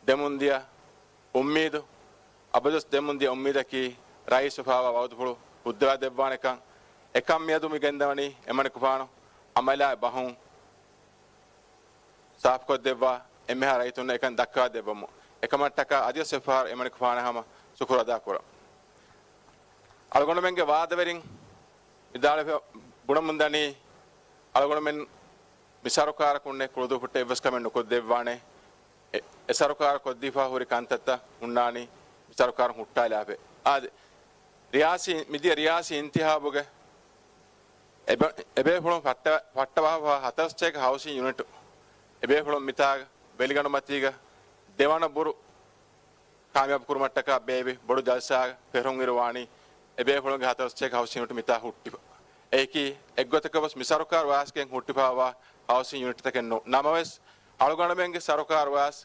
ދެމުންދިޔަ އުއްމީދު، އަބަދުވެސް ދެމުންދިޔަ އުއްމީދަކީ ރައީސް އުފާވާ ވައުދުފުޅު ފުއްދަވާ ދެއްވާނެކަން. އެކަން މިއަދު މި ގެންދަވަނީ އެމަނިކުފާނު އަމަލާ ބަހުން ސާފުކޮށްދެއްވާ އެންމެހާ ރައްޔިތުންނަށް އެކަން ދައްކާ ދެއްވަމުން. އެކަމަށްޓަކާ އަދިވެސް އެއްފަހަރު އެމަނިކުފާނަށް ހަމަ ޝުކުރު އަދާކުރަން. އަޅުގަނޑުމެންގެ ވާދަވެރިން ވިދާޅުވެ ބުނަމުންދަނީ، އަޅުގަނޑުމެން މި ސަރުކާރަކުންނެ ކުޅުދޫފުއްޓެއް އެއްވެސް ކަމެއް ނުކޮށްދެއްވާނެ. އެ، އެ ސަރުކާރު ކޮށްދީފާ ހުރި ކަންތައްތައް ހުންނާނީ މި ސަރުކާރުން ހުއްޓާލާފަ. އާދެ، ރިޔާސީ، މިދިޔަ ރިޔާސީ އިންތިހާބުގެ އެބޭ، އެބޭފުޅުން ފައްޓަ، ފައްޓަވާފާ ހަތަރުސަތޭކަ ހައުސިން ޔުނިޓު އެބޭފުޅުން މިތާގަ ވެލިގަނޑުމަތީގަ ދެވަނަ ބުރު ކާމިޔާބު ކުރުމަށްޓަކާ ބޭއްވި ބޮޑު ޖަލްސާގަ ފެށުން އިރު ވާނީ އެބޭފުޅުންގެ ހަތަރުސަތޭކަ ހައުސިން ޔުނިޓު މިތާ ހުއްޓިފަ. އެއީކީ އެއްގޮތަކަށް ވެސް މި ސަރުކާރު ވާސްގެން ހުއްޓިފާވާ ހައުސިން ޔުނިޓްތަކެއް ނޫން. ނަމަވެސް، އަޅުގަނޑުމެންގެ ސަރުކާރު ވާސް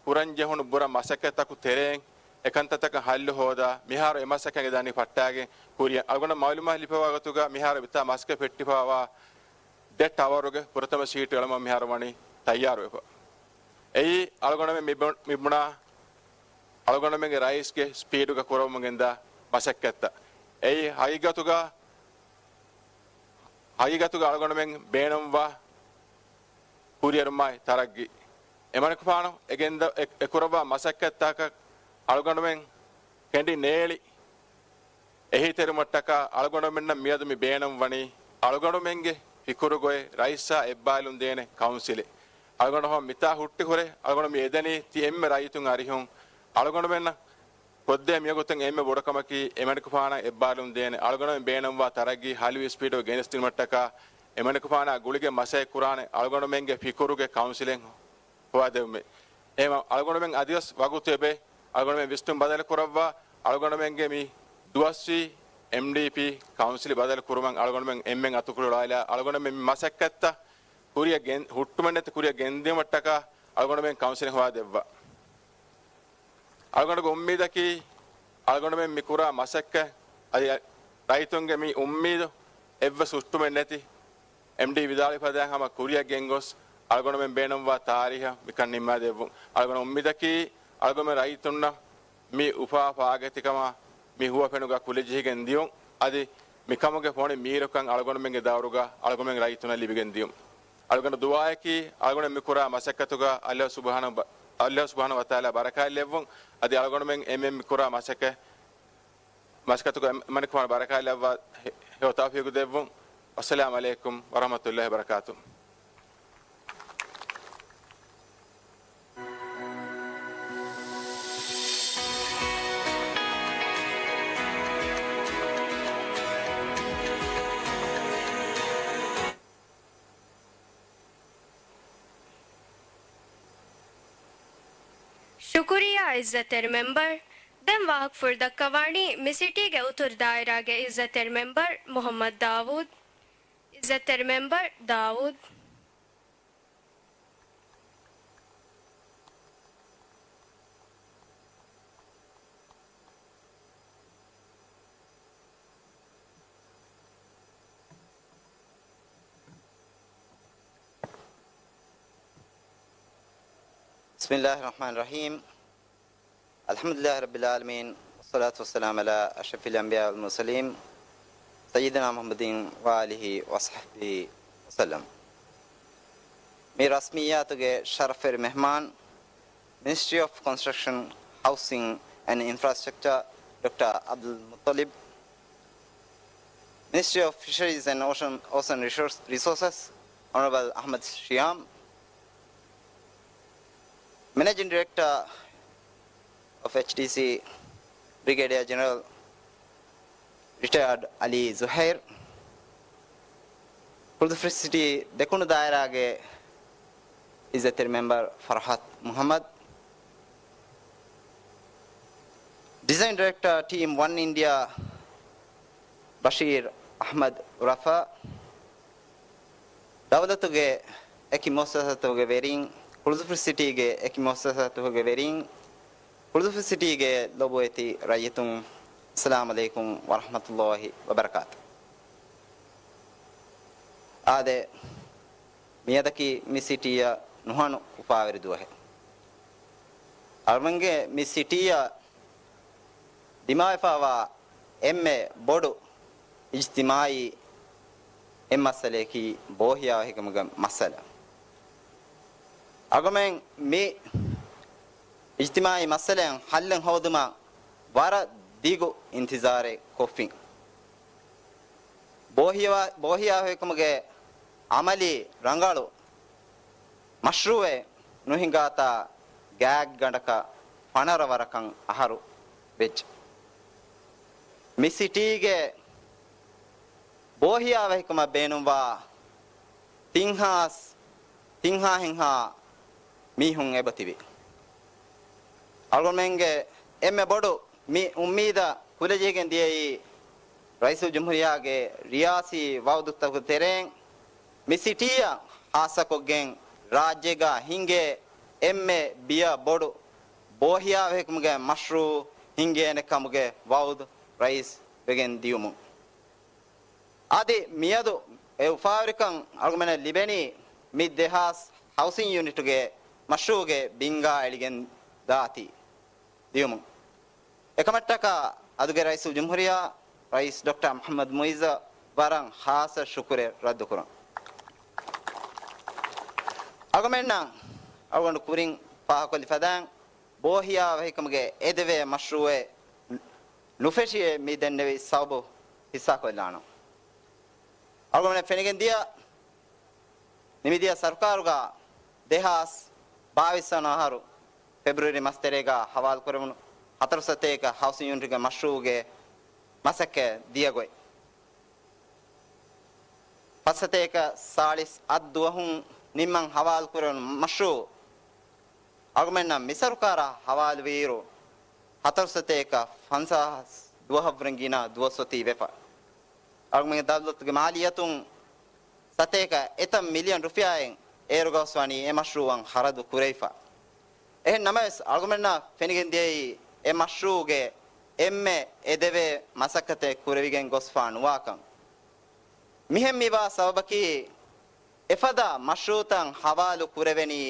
ކުރަން ޖެހުނު ބުރަ މަސައްކަތްތަކު ތެރެއިން އެކަންތައްތަކަށް ހައްލު ހޯދާ، މިހާރު އެ މަސައްކަތް ދަނީ ފައްޓާގެން ކުރިޔަށް. އަޅުގަނޑަށް މައުލޫމާތު ލިބިފައިވާ ގޮތުގަ މިހާރު މިތާ މަސައްކަތް ފެއްޓިފައިވާ ދެ ޓަވަރުގެ ފުރަތަމަ ސީޓު އެޅުމަށް މިހާރު ވަނީ ތައްޔާރުވެފަ. އެއީ އަޅުގަނޑުމެން މި ބު-، މި ބުނާ އަޅުގަނޑުމެންގެ ރައީސްގެ ސްޕީޑުގަ ކުރަމުން ގެންދާ މަސައްކަތްތައް. އެއީ ހަގީގަތުގަ، ހަގީގަތުގަ އަޅުގަނޑުމެން ބޭނުންވާ ކުރިއެރުމާއި ތަރައްގީ. އެމަނިކުފާނު އެ ގެންދަ-، އެ، އެ ކުރައްވާ މަސައްކަތްތަކަށް އަޅުގަނޑުމެން ކެނޑި ނޭޅި އެހީތެރިވުމަށްޓަކާ އަޅުގަނޑުމެންނަށް މިއަދު މި ބޭނުންވަނީ އަޅުގަނޑުމެންގެ ފިކުރުގައި ރައީސާ އެއްބާލުން ދޭނެ ކައުންސިލެއް. އަޅުގަނޑު ހަމަ މިތާ ހުއްޓި ހުރެ އަޅުގަނޑު މި އެދެނީ ތި އެންމެ ރައްޔިތުން އަރިހުން. އަޅުގަނޑުމެންނަށް ކޮށްދޭ މިވަގުތުން އެންމެ ބޮޑު ކަމަކީ އެމަނިކުފާނަށް އެއްބާލުން ދޭނެ އަޅުގަނޑުމެން ބޭނުންވާ ތަރައްގީ ހަލުވި ސްޕީޑު ގެނެސްދިނުމަށްޓަކާ އެމަނިކުފާނާ ގުޅިގެން މަސައްކަތް ކުރާނެ އަޅުގަނޑުމެންގެ ފިކުރުގެ ކައުންސިލެއް ހޮވާދެވުމެއް. އެހެން އަޅުގަނޑުމެން އަދިވެސް ވަގުތު އެބައި އަޅުގަނޑުމެން ވިސްނުން ބަދަލު ކުރައްވާ، އަޅުގަނޑުމެންގެ މި ދުވަސްވީ އެމްޑީޕީ ކައުންސިލް ބަދަލު ކުރުމަށް އަޅުގަނޑުމެން އެންމެން އަތުކުރި އުޅާލާ، އަޅުގަނޑުމެން މި މަސައްކަތްތައް ކުރިއަށް ގެން، ހުއްޓުމެއް ނެތި ކުރިއަށް ގެންދިޔުމަށްޓަކާ އަޅުގަނޑުމެން ކައުންސިލް ހޮވާދެއްވާ. އަޅުގަނޑުގެ އުއްމީދަކީ، އަޅުގަނޑުމެން މި ކުރާ މަސައްކަތް އަދި ރައްޔިތުންގެ މި އުއްމީދު އެއްވެސް ހުއްޓުމެއް ނެތި، އެމްޑީ ވިދާޅުވި ފަދައިން ހަމަ ކުރިއަށް ގެންގޮސް، އަޅުގަނޑުމެން ބޭނުންވާ ތާރީހަށް މިކަން ނިންމާދެއްވުން. އަޅުގަނޑު އުއްމީދަކީ، އަޅުގަނޑުމެން ރައްޔިތުންނަށް މި އުފާ ފާގަތިކަމާ މި ހުވަފެނުގަ ކުލަޖެހިގެން ދިޔުން. އަދި މިކަމުގެ ފޮނި މީރުކަން އަޅުގަނޑުމެންގެ ދައުރުގަ އަޅުގަނޑުމެން ރައްޔިތުންނަށް ލިބިގެން ދިޔުން. އަޅުގަނޑު ދުޢާއަކީ، އަޅުގަނޑު މިކުރާ މަސައްކަތުގަ ﷲ ސުބްޙާނަހޫ ބަ-، ﷲ ސުބްޙާނަހޫ ވަތަޢާލާ ބަރަކާތް ލެއްވުން. އަދި އަޅުގަނޑުމެން އެންމެން މިކުރާ މަސައްކަތް، މަސައްކަތުގަ އެމަނިކުފާނު ބަރަކާތް ލައްވާ ހެ-، ހެޔޮ ތައުފީޤު ދެއްވުން. ވައްސަލާމް ޢަލައިކުމް ވަރަޙްމަތުﷲ ވަބަރަކާތުހު. ޝުކުރިއްޔާ ޢިއްޒަތްތެރި މެމްބަރ. ދެން ވާހަކަފުޅު ދައްކަވާނީ މި ސިޓީގެ އުތުރު ދާއިރާގެ ޢިއްޒަތްތެރި މެމްބަރ މުޙައްމަދު ދާވޫދު. ޢިއްޒަތްތެރި މެމްބަރ ދާވޫދު. بسم الله الرحمن الرحيم. الحمد لله رب العالمين، والصلاة والسلام على أشرف الأنبياء والمرسلين، سيدنا محمد وآله وصحبه وسلم. މި ރަސްމިއްޔާތުގެ ޝަރަފްވެރި މެހްމާން، Ministry of Construction, Housing and Infrastructure, ޑޮކްޓަރ ޢަބްދުލް މުއްޠަލިބް، Ministry of Fisheries and Ocean, Ocean Resource, Resources, Honorable Ahmad Shyam, Managing Director of H D C, Brigadier General Retired Ali Zuhair, ކުޅުދުފުށި ސިޓީ ދެކުނު ދާއިރާގެ އިއްޒަތްތެރި މެމްބަރ ފަރްހަތް މުޙައްމަދު، ޑިޒައިން ޑިރެކްޓަރ ޓީމް ވަން އިންޑިއާ ބަޝީރް އަޙްމަދު ރަފާ، ދައުލަތުގެ އެކި މުއައްސަސާތުގެ ވެރިން، ކުޅުދުފުށި ސިޓީގެ އެކި މުއައްސަސާތުގެ ވެރިން، ކުޅުދުފުށި ސިޓީގެ ލޮބުވެތި ރައްޔިތުން، އައްސަލާމު ޢަލައިކުމް ވަރަޙްމަތުﷲި ވަބަރަކާތު. އާދެ، މިއަދަކީ މި ސިޓީއަށް ނުހަނު އުފާވެރި ދުވަހެއް. އަޅުގަނޑުގެ މި ސިޓީއަށް ދިމާވެފައިވާ އެންމެ ބޮޑު އިޖްތިމާޢީ އެއް މައްސަލަޔަކީ ބޯހިޔާވަހިކަމުގެ މައްސަލަ. އަޅުގަނޑުމެން މި އިޖްތިމާޢީ މައްސަލައިން ޙައްލެއް ހޯދުމަށް ވަރަށް ދިގު އިންތިޒާރެއް ކޮށްފިން. ބޯހިޔާ-، ބޯހިޔާވަހިކަމުގެ ޢަމަލީ ރަނގަޅު މަޝްރޫޢެއް ނުހިނގާތާ ގާތްގަނޑަކަށް ފަނަރަ ވަރަކަށް އަހަރު ވެއްޖެ. މި ސިޓީގެ ބޯހިޔާވަހިކަމަށް ބޭނުންވާ ތިން ހާސް ތިން ހާހެއްހާ މީހުން އެބަތިބި. އަޅުގަނޑުމެންގެ އެންމެ ބޮޑު މި އުއްމީދަށް ކުލަޖެހިގެން ދިޔައީ، ރައީސުލްޖުމްހޫރިއްޔާގެ ރިޔާސީ ވަޢުދުތަކުގެ ތެރެއިން މި ސިޓީއަށް ހާއްސަކޮށްގެން ރާއްޖޭގަ ހިނގޭ އެންމެ ބިޔަ ބޮޑު ބޯހިޔާވަހިކަމުގެ މަޝްރޫޢު ހިނގޭނެ ކަމުގެ ވަޢުދު ރައީސް ވެގެން ދިޔުމުން. އަދި މިއަދު އެ އުފާވެރިކަން އަޅުގަނޑަށް ލިބެނީ މި ދެހާސް ހައުސިން ޔުނިޓުގެ މަޝްރޫޢުގެ ބިންގާ އެޅިގެން ދާތީ ދިޔުމުން. އެކަމަށްޓަކާ އަދުގެ ރައީސުލްޖުމްހޫރިއްޔާ ރައީސް ޑޮކްޓަރ މުޙައްމަދު މުޢިއްޒަށް ވަރަށް ހާއްސަ ޝުކުރެއް ރައްދުކުރަން. އަޅުގަނޑުމެންނަށް އަޅުގަނޑު ކުރިން ފާހަގަކޮށްލި ފަދައިން، ބޯހިޔާވަހިކަމުގެ އެދެވޭ މަޝްރޫޢެއް ނުފެށިއޭ މި ދެންނެވި ސަބަބު ހިއްސާކޮށްލާނަން. އަޅުގަނޑަށް ފެނިގެން ދިޔަ ނިމިދިޔަ ސަރުކާރުގަ ދެހާސް ބާވީސް ވަނަ އަހަރު ފެބްރުއަރީ މަސް ތެރޭގަ ހަވާލުކުރެވުނު ހަތަރު ސަތޭކަ ހައުސިން ޔުނިޓުގެ މަޝްރޫޢުގެ މަސައްކަތް ދިޔަ ގޮތް، ފަސް ސަތޭކަ ސާޅީސް އަށް ދުވަހުން ނިންމަން ހަވާލުކުރެވުނު މަޝްރޫޢު އަޅުގަނޑުމެންނަށް މި ސަރުކާރާ ހަވާލުވިއިރު، ހަތަރު ސަތޭކަ ފަންސާސް ދުވަހަށްވުރެން ގިނަ ދުވަސް އޮތީ ވެފަ. އަޅުގަނޑުމެންގެ ދައުލަތުގެ މާލިއްޔަތުން ސަތޭކަ އެތައް މިލިއަން ރުފިޔާއެއް އޭރުގަ ގޮސްވަނީ އެ މަޝްރޫޢަށް ޚަރަދު ކުރެވިފަ. އެހެން ނަމަވެސް، އަޅުގަނޑުމެންނަށް ފެނިގެން ދިޔައީ އެ މަޝްރޫޢުގެ އެންމެ އެދެވޭ މަސައްކަތެއް ކުރެވިގެން ގޮސްފާ ނުވާކަން. މިހެން މިވާ ސަބަބަކީ، އެފަދަ މަޝްރޫޢުތައް ހަވާލު ކުރެވެނީ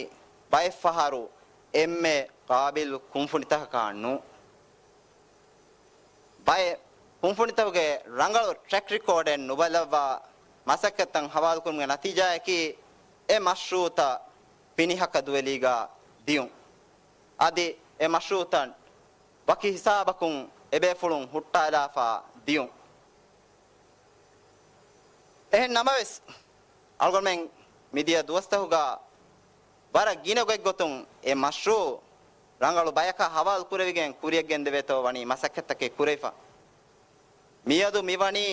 ބައެއްފަހަރު އެންމެ ޤާބިލް ކުންފުނިތަކަކާ ނޫން. ބައެއް ކުންފުނިތަކުގެ ރަނގަޅު ޓްރެކް ރެކޯޑެއް ނުބަލައްވާ މަސައްކަތްތައް ހަވާލުކުރުމުގެ ނަތީޖާއަކީ، އެ މަޝްރޫޢުތައް ފިނިހަކަ ދުވެލީގަ ދިޔުން. އަދި އެ މަޝްރޫޢުތައް ވަކި ހިސާބަކުން އެބޭފުޅުން ހުއްޓާލާފަ ދިޔުން. އެހެން ނަމަވެސް، އަޅުގަނޑުމެން މިދިޔަ ދުވަސްތަކުގަ ވަރަށް ގިނަ ގޮތްގޮތުން އެ މަޝްރޫޢު ރަނގަޅު ބަޔަކަށް ހަވާލު ކުރެވިގެން ކުރިޔަށް ގެންދެވޭތޯ ވަނީ މަސައްކަތްތަކެއް ކުރެވިފަ. މިއަދު މިވަނީ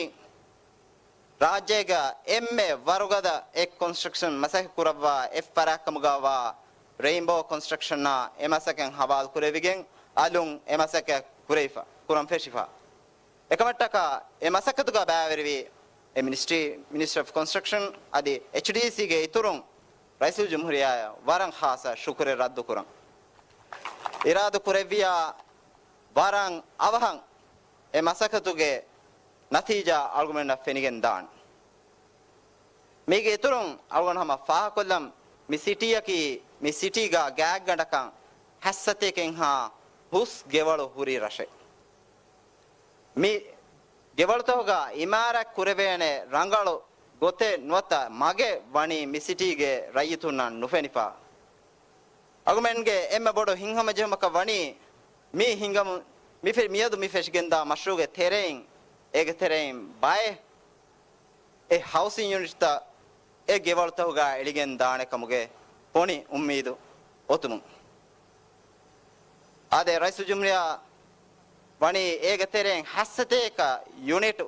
ރާއްޖޭގަ އެންމެ ވަރުގަދަ އެއް ކޮންސްޓްރަކްޝަން މަސައްކަތް ކުރައްވާ އެއް ފަރާތްކަމުގަވާ ރެއިންބޯ ކޮންސްޓްރަކްޝަންއާ އެ މަސައްކަތް ހަވާލު ކުރެވިގެން އަލުން އެ މަސައްކަތް ކުރެވިފަ، ކުރަން ފެށިފަ. އެކަމަށްޓަކާ އެ މަސައްކަތުގަ ބައިވެރިވި އެ މިނިސްޓްރީ، މިނިސްޓްރީ އޮފް ކޮންސްޓްރަކްޝަން އަދި އެޗްޑީސީގެ އިތުރުން ރައީސުލްޖުމްހޫރިއްޔާއަށް ވަރަށް ޚާއްޞަ ޝުކުރެއް ރައްދުކުރަން. އިރާދަ ކުރެއްވިޔާ ވަރަށް އަވަހަށް އެ މަސައްކަތުގެ ނަތީޖާ އަޅުގަނޑުމެންނަށް ފެނިގެން ދާން. މީގެ އިތުރުން އަޅުގަނޑު ހަމަ ފާހަގަކޮށްލަން، މި ސިޓީއަކީ މި ސިޓީގަ ގާތްގަނޑަކަށް ހަތްސަތޭކައެއްހާ ހުސް ގެވަޅު ހުރި ރަށެއް. މި ގެވަޅުތަކުގަ އިމާރާތް ކުރެވޭނެ ރަނގަޅު ގޮތެއް ނުވަތަ މަގެއް ވަނީ މި ސިޓީގެ ރައްޔިތުންނަށް ނުފެނިފަ. އަޅުގަނޑުގެ އެންމެ ބޮޑު ހިތްހަމަޖެހުމަކަށް ވަނީ މި ހިނގަމު، މި ފެ-، މިއަދު މި ފެށިގެންދާ މަޝްރޫޢުގެ ތެރެއިން، އޭގެ ތެރެއިން ބައެއް އެ ހައުސިން ޔުނިޓްތައް އެ ގެވަޅުތަކުގަ އެޅިގެން ދާނެ ކަމުގެ ފޮނި އުއްމީދު އޮތުމުން. އާދެ، ރައީސުލްޖުމްހޫރިއްޔާ ވަނީ އޭގެ ތެރެއިން ހަތްސަތޭކަ ޔުނިޓު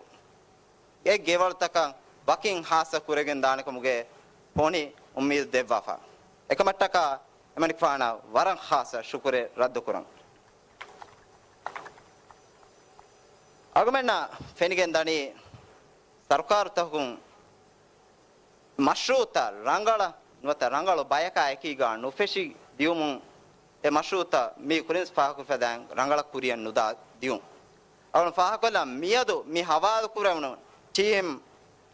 އެ ގެވަޅުތަކަށް ވަކިން ހާއްސަ ކުރެގެން ދާނެ ކަމުގެ ފޮނި އުއްމީދު ދެއްވާފަ. އެކަމަށްޓަކާ އެމަނިކުފާނަށް ވަރަށް ޚާއްޞަ ޝުކުރެއް ރައްދުކުރަން. އަޅުގަނޑަށް ފެނިގެން ދަނީ ސަރުކާރުތަކުން މަޝްރޫޢުތައް ރަނގަޅަށް ނުވަތަ ރަނގަޅު ބަޔަކާ އެކީގަ ނުފެށި ދިޔުމުން އެ މަޝްރޫޢުތައް މި ކުރިން ފާހަގަކޮށްފަދައިން ރަނގަޅަށް ކުރިއަށް ނުދާ ދިޔުން. އަޅުން ފާހަގަކޮށްލަން މިއަދު މި ހަވާލު ކުރެވުނު ޓީމް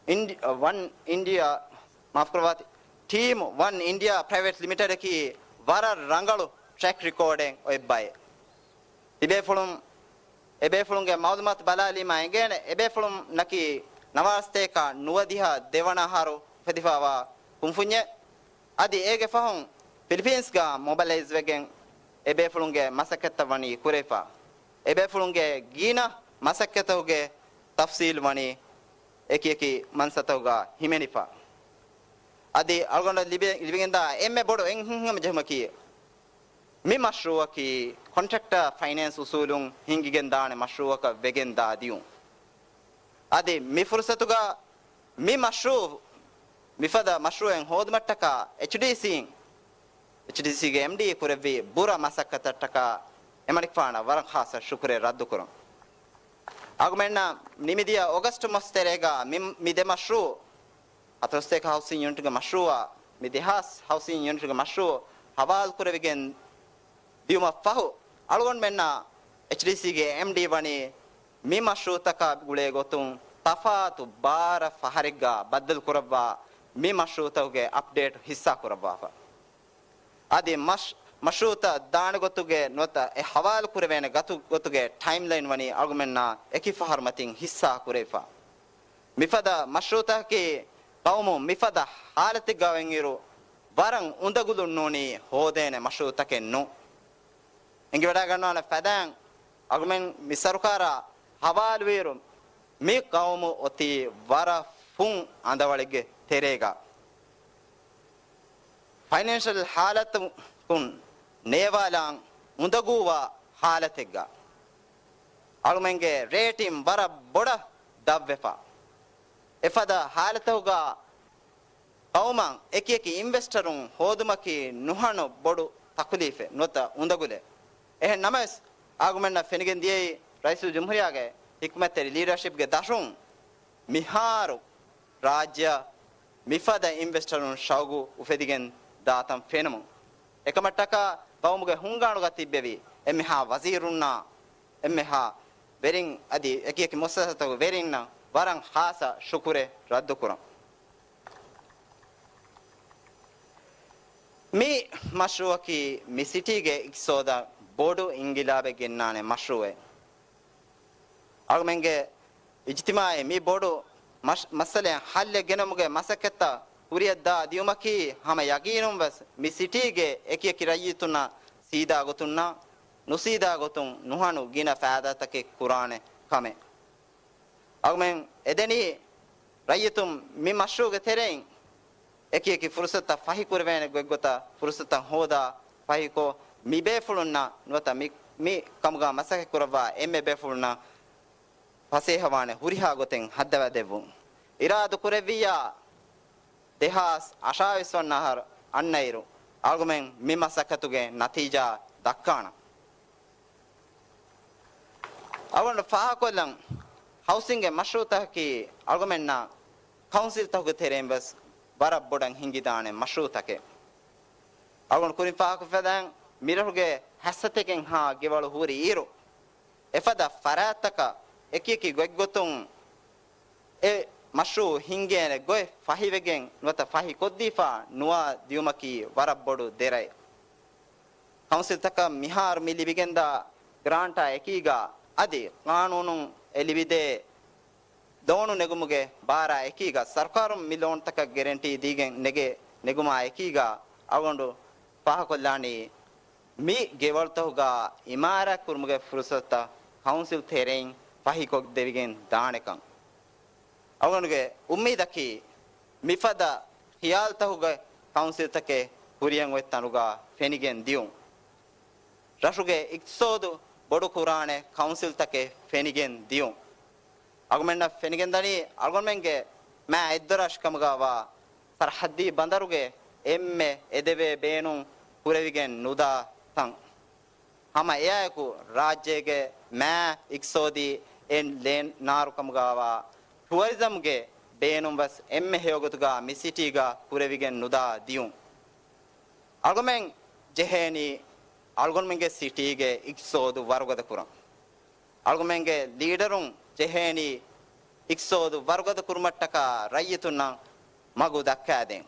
އިންޑި-، ވަން އިންޑިއާ، މާފުކުރައްވާތި، ޓީމް ވަން އިންޑިއާ ޕްރައިވެޓް ލިމިޓެޑަކީ ވަރަށް ރަނގަޅު ޓްރެކް ރެކޯޑެއް އޮތް ބައެއް. ތިބޭފުޅުން، އެބޭފުޅުންގެ މައުލޫމާތު ބަލާލީމާ އެނގޭނެ، އެބޭފުޅުންނަކީ ނަވާރަ ސަތޭކަ ނުވަދިހަ ދެވަނަ އަހަރު އުފެދިފައިވާ ކުންފުންޏެއް. އަދި އޭގެ ފަހުން ފިލިޕީންސްގަ މޮބަލައިޒް ވެގެން އެބޭފުޅުންގެ މަސައްކަތްތައް ވަނީ ކުރެވިފަ. އެބޭފުޅުންގެ ގިނަ މަސައްކަތުގެ ތަފްސީލް ވަނީ އެކިއެކި މަންސަތަކުގަ ހިމެނިފަ. އަދި އަޅުގަނޑަށް ލިބި-، ލިބިގެންދާ އެންމެ ބޮޑު އެއް ހިތްހަމަޖެހުމަކީ، މި މަޝްރޫޢަކީ ކޮންޓްރެކްޓަރ ފައިނޭންސް އުސޫލުން ހިންގިގެން ދާނެ މަޝްރޫޢަކަށް ވެގެން ދާ ދިޔުން. އަދި މި ފުރުސަތުގަ މި މަޝްރޫޢު، މިފަދަ މަޝްރޫޢެއް ހޯދުމަށްޓަކާ އެޗްޑީސީން، އެޗްޑީސީގެ އެމްޑީ ކުރެއްވި ބުރަ މަސައްކަތަށްޓަކާ އެމަނިކުފާނަށް ވަރަށް ޚާއްޞަ ޝުކުރެއް ރައްދުކުރަން. އަޅުގަނޑަށް ނިމިދިޔަ އޮގަސްޓް މަސް ތެރޭގަ މި، މި ދެ މަޝްރޫޢު، ހަތަރުސަތޭކަ ހައުސިން ޔުނިޓުގެ މަޝްރޫޢާ މި ދެހާސް ހައުސިން ޔުނިޓުގެ މަޝްރޫޢު ހަވާލު ކުރެވިގެން ދިޔުމަށް ފަހު، އަޅުގަނޑުމެންނަށް އެޗްޑީސީގެ އެމްޑީ ވަނީ މި މަޝްރޫޢުތަކާ ގުޅޭ ގޮތުން ތަފާތު ބާރަ ފަހަރެއްގަ ބައްދަލު ކުރައްވާ މި މަޝްރޫޢުތަކުގެ އަޕްޑޭޓް ހިއްސާ ކުރައްވާފަ. އަދި މަޝް-، މަޝްރޫޢުތައް ދާނެ ގޮތުގެ ނުވަތަ އެ ހަވާލު ކުރެވޭނެ ގަތު-، ގޮތުގެ ޓައިމްލައިން ވަނީ އަޅުގަނޑުމެންނާ އެކި ފަހަރު މަތިން ހިއްސާ ކުރެވިފަ. މިފަދަ މަޝްރޫޢުތަކަކީ ޤައުމު މިފަދަ ހާލަތެއްގަ އޮތްއިރު ވަރަށް އުނދަގުލުން ނޫނީ ހޯދޭނެ މަޝްރޫޢުތަކެއް ނޫން. އެނގިވަޑައިގަންނަވާނެ ފަދައިން އަޅުގަނޑުމެން މި ސަރުކާރާ ހަވާލުވިއިރު، މި ޤައުމު އޮތީ ވަރަށް ފުން އަނދަވަޅެއްގެ ތެރޭގަ. ފައިނޭންޝަލް ހާލަތުން ނޭވާލާން އުނދަގޫވާ ހާލަތެއްގަ، އަޅުމެންގެ ރޭޓިން ވަރަށް ބޮޑަށް ދަށްވެފަ. އެފަދަ ހާލަތަކުގަ ޤައުމަށް އެކިއެކި އިންވެސްޓަރުން ހޯދުމަކީ ނުހަނު ބޮޑު ތަކުލީފެއް ނުވަތަ އުނދަގުލެއް. އެހެން ނަމަވެސް، އަޅުގަނޑަށް ފެނިގެން ދިޔައީ، ރައީސުލްޖުމްހޫރިއްޔާގެ ހިކްމަތްތެރި ލީޑަރޝިޕްގެ ދަށުން މިހާރު ރާއްޖެއަށް މިފަދަ އިންވެސްޓަރުން ޝައުގު އުފެދިގެން ދާތަން ފެނުމުން، އެކަމަށްޓަކާ ޤައުމުގެ ހުންގާނުގަ ތިއްބެވި އެންމެހާ ވަޒީރުންނާ، އެންމެހާ ވެރިން އަދި އެކިއެކި މުއައްސަސާތަކުގެ ވެރިންނަށް ވަރަށް ޚާއްޞަ ޝުކުރެއް ރައްދުކުރަން. މި މަޝްރޫޢަކީ މި ސިޓީގެ އިޤްތިޞާދަށް ބޮޑު އިންޤިލާބެއް ގެންނާނެ މަޝްރޫޢެއް. އަޅުމެންގެ އިޖްތިމާޢީ މި ބޮޑު މަޝް-، މައްސަލައިން ޙައްލެއް ގެނައުމުގެ މަސައްކަތްތައް ކުރިއަށްދާ ދިޔުމަކީ ހަމަ ޔަގީނުން ވެސް މި ސިޓީގެ އެކިއެކި ރައްޔިތުންނަށް ސީދާ ގޮތުންނާ ނުސީދާ ގޮތުން ނުހަނު ގިނަ ފައިދާތަކެއް ކުރާނެ ކަމެއް. އަޅުމެން އެދެނީ ރައްޔިތުން މި މަޝްރޫޢުގެ ތެރެއިން އެކިއެކި ފުރުޞަތުތައް ފަހިކުރެވޭނެ ގޮތްގޮތަށް ފުރުޞަތުތައް ހޯދާ ފަހިކޮށް، މި ބޭފުޅުންނަށް ނުވަތަ މި، މި ކަމުގަ މަސައްކަތް ކުރައްވާ އެންމެ ބޭފުޅުންނަށް ފަސޭހަވާނެ ހުރިހާ ގޮތެއް ހައްދަވާދެއްވުން. އިރާދަ ކުރެއްވިއްޔާ، ދެހާސް އަށާވީސް ވަނަ އަހަރު އަންނައިރު، އަޅުގަމެން މި މަސައްކަތުގެ ނަތީޖާ ދައްކާނަން. އަޅުގަނޑު ފާހަގަކޮށްލަން، ހައުސިންގެ މަޝްރޫޢުތަކަކީ އަޅުގަމެންނަށް ކައުންސިލްތަކުގެ ތެރެއިން ވެސް ވަރަށް ބޮޑަށް ހިންގިދާނެ މަޝްރޫޢުތަކެއް. އަޅުގަނޑު ކުރިން ފާހަގަކޮށްފަދައިން، މިރަށުގެ ހަތްސަތޭކައެއްހާ ގެވަޅު ހުރި އިރު، އެފަދަ ފަރާތްތަކަށް އެކިއެކި ގޮތްގޮތުން އެ މަޝްރޫއު ހިންގޭނެ ގޮތް ފަހިވެގެން ނުވަތަ ފަހި ކޮށްދީފާ ނުވާ ދިޔުމަކީ ވަރަށް ބޮޑު ދެރައެއް. ކައުންސިލްތަކަށް މިހާރު މި ލިބިގެންދާ ގްރާންޓާ އެކީގަ އަދި ޤާނޫނުން އެ ލިބިދޭ ލޯނު ނެގުމުގެ ބާރާ އެކީގަ ސަރުކާރުން މި ލޯންތަކަށް ގެރެންޓީ ދީގެން ނެގޭ ނެގުމާ އެކީގަ އަޅުގަނޑު ފާހަގަކޮށްލާނީ މި ގެވަޅުތަކުގަ އިމާރާތް ކުރުމުގެ ފުރުސަތުތައް ކައުންސިލް ތެރެއިން ފަހިކޮށްދެވިގެން ދާނެކަން. އަޅުގަނޑުގެ އުއްމީދަކީ މިފަދަ ޚިޔާލުތަކުގެ ކައުންސިލްތަކެއް ކުރިއަށް އޮތް ތަނުގަ ފެނިގެން ދިޔުން. ރަށުގެ އިޤްތިޞާދު ބޮޑުކުރާނެ ކައުންސިލްތަކެއް ފެނިގެން ދިޔުން. އަޅުގަނޑަށް ފެނިގެންދަނީ އަޅުގަނޑުމެންގެ މާ އެއްދޮރާށި ކަމުގަވާ ސަރަޙައްދީ ބަނދަރުގެ އެންމެ އެދެވޭ ބޭނުން ކުރެވިގެން ނުދާ ތަން. ހަމަ އެއާއެކު ރާއްޖޭގެ މާ އިޤްތިޞާދީ އެން ލޭން ނާރު ކަމުގަވާ ޓުއަރިޒަމްގެ ބޭނުން ވެސް އެންމެ ހެޔޮގޮތުގަ މި ސިޓީގަ ކުރެވިގެން ނުދާ ދިޔުން. އަޅުގަމެން ޖެހޭނީ އަޅުގަނޑުމެންގެ ސިޓީގެ އިޤްތިޞާދު ވަރުގަދަ ކުރަން. އަޅުގަމެންގެ ލީޑަރުން ޖެހޭނީ އިޤްތިޞާދު ވަރުގަދަ ކުރުމަށްޓަކާ ރައްޔިތުންނަށް މަގު ދައްކާދޭން.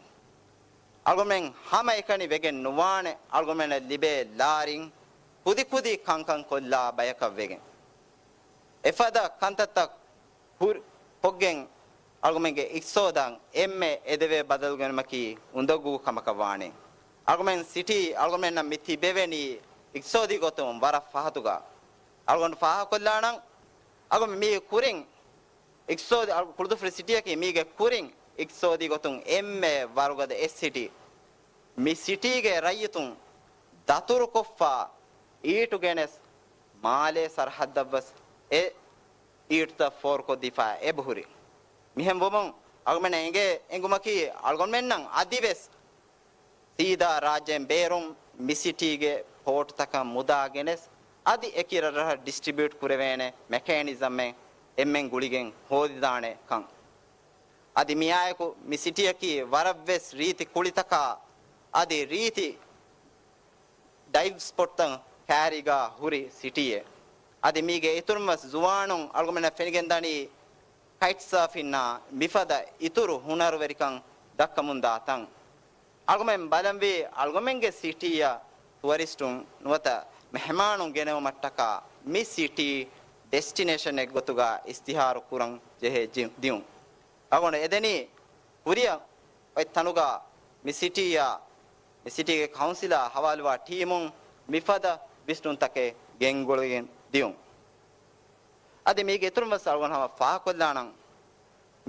އަޅުގަނޑުމެން ހަމައެކަނި ވެގެން ނުވާނެ، އަޅުގަނޑުމެންނަށް ލިބޭ ލާރިން ކުދިކުދި ކަންކަން ކޮށްލާ ބަޔަކަށް ވެގެން. އެފަދަ ކަންތައްތައް ހުރި ކޮށްގެން އަޅުގަމެންގެ އިޤްތިޞާދަށް އެންމެ އެދެވޭ ބަދަލު ގެނުމަކީ އުނދަގޫ ކަމަކަށް ވާނެ. އަޅުގަމެން ސިޓީ އަޅުގަމެންނަށް މި ތިބެވެނީ އިޤްތިޞާދީ ގޮތުން ވަރަށް ފަހަތުގަ. އަޅުގަނޑު ފާހަގަކޮށްލާނަން، އަޅުގަނޑު މީ ކުރިން އިޤްތިޞާދީ، އަޅު-، ކުޅުދުއްފުރި ސިޓީއަކީ މީގެ ކުރިން އިޤްތިޞާދީ ގޮތުން އެންމެ ވަރުގަދަ އެއް ސިޓީ. މި ސިޓީގެ ރައްޔިތުން ދަތުރުކޮށްފަ އީޓު ގެނެސް މާލޭ ސަރަޙައްދަށްވެސް އެ އީޓުތައް ފޯރުކޮށްދީފަ އެބަހުރި. މިހެން ވުމުން އަޅުގަނޑުމެން އެނގޭ އެނގުމަކީ އަޅުގަނޑުމެންނަށް އަދިވެސް ސީދާ ރާއްޖޭން ބޭރުން މި ސިޓީގެ ޕޯޓުތަކަށް މުދާ ގެނެސް އަދި އެކި ރަށްރަށަށް ޑިސްޓްރިބިއުޓް ކުރެވޭނެ މެކޭނިޒަމެއް އެންމެން ގުޅިގެން ހޯދިދާނެ ކަން. އަދި މިއާއެކު މި ސިޓީއަކީ ވަރަށްވެސް ރީތި ކުޅިތަކާ އަދި ރީތި ޑައިވް ސްޕޮޓްތައް ކާރީގާ ހުރި ސިޓީއެއް. އަދި މީގެ އިތުރުން ވެސް ޒުވާނުން އަޅުގަމެންނަށް ފެނިގެންދަނީ ކައިޓް ސާފިންނާ މިފަދަ އިތުރު ހުނަރުވެރިކަން ދައްކަމުންދާ ތަން. އަޅުގަމެން ބަލަންވީ އަޅުގަމެންގެ ސިޓީއަށް ޓުއަރިސްޓުން ނުވަތަ މެހެމާނުން ގެނެވުމަށްޓަކާ މި ސިޓީ ޑެސްޓިނޭޝަނެއް ގޮތުގަ އިސްތިހާރު ކުރަން ޖެހޭ ޖި-، ދިޔުން. އަޅުގަނޑު އެދެނީ ކުރިއަށް އޮތް ތަނުގަ މި ސިޓީއާ، މި ސިޓީގެ ކައުންސިލާ ހަވާލުވާ ޓީމުން މިފަދަ ވިސްނުންތަކެއް ގެންގުޅިގެން ދިޔުން. އަދި މީގެ އިތުރުން ވެސް އަޅުގަނޑު ހަމަ ފާހަގަކޮށްލާނަން،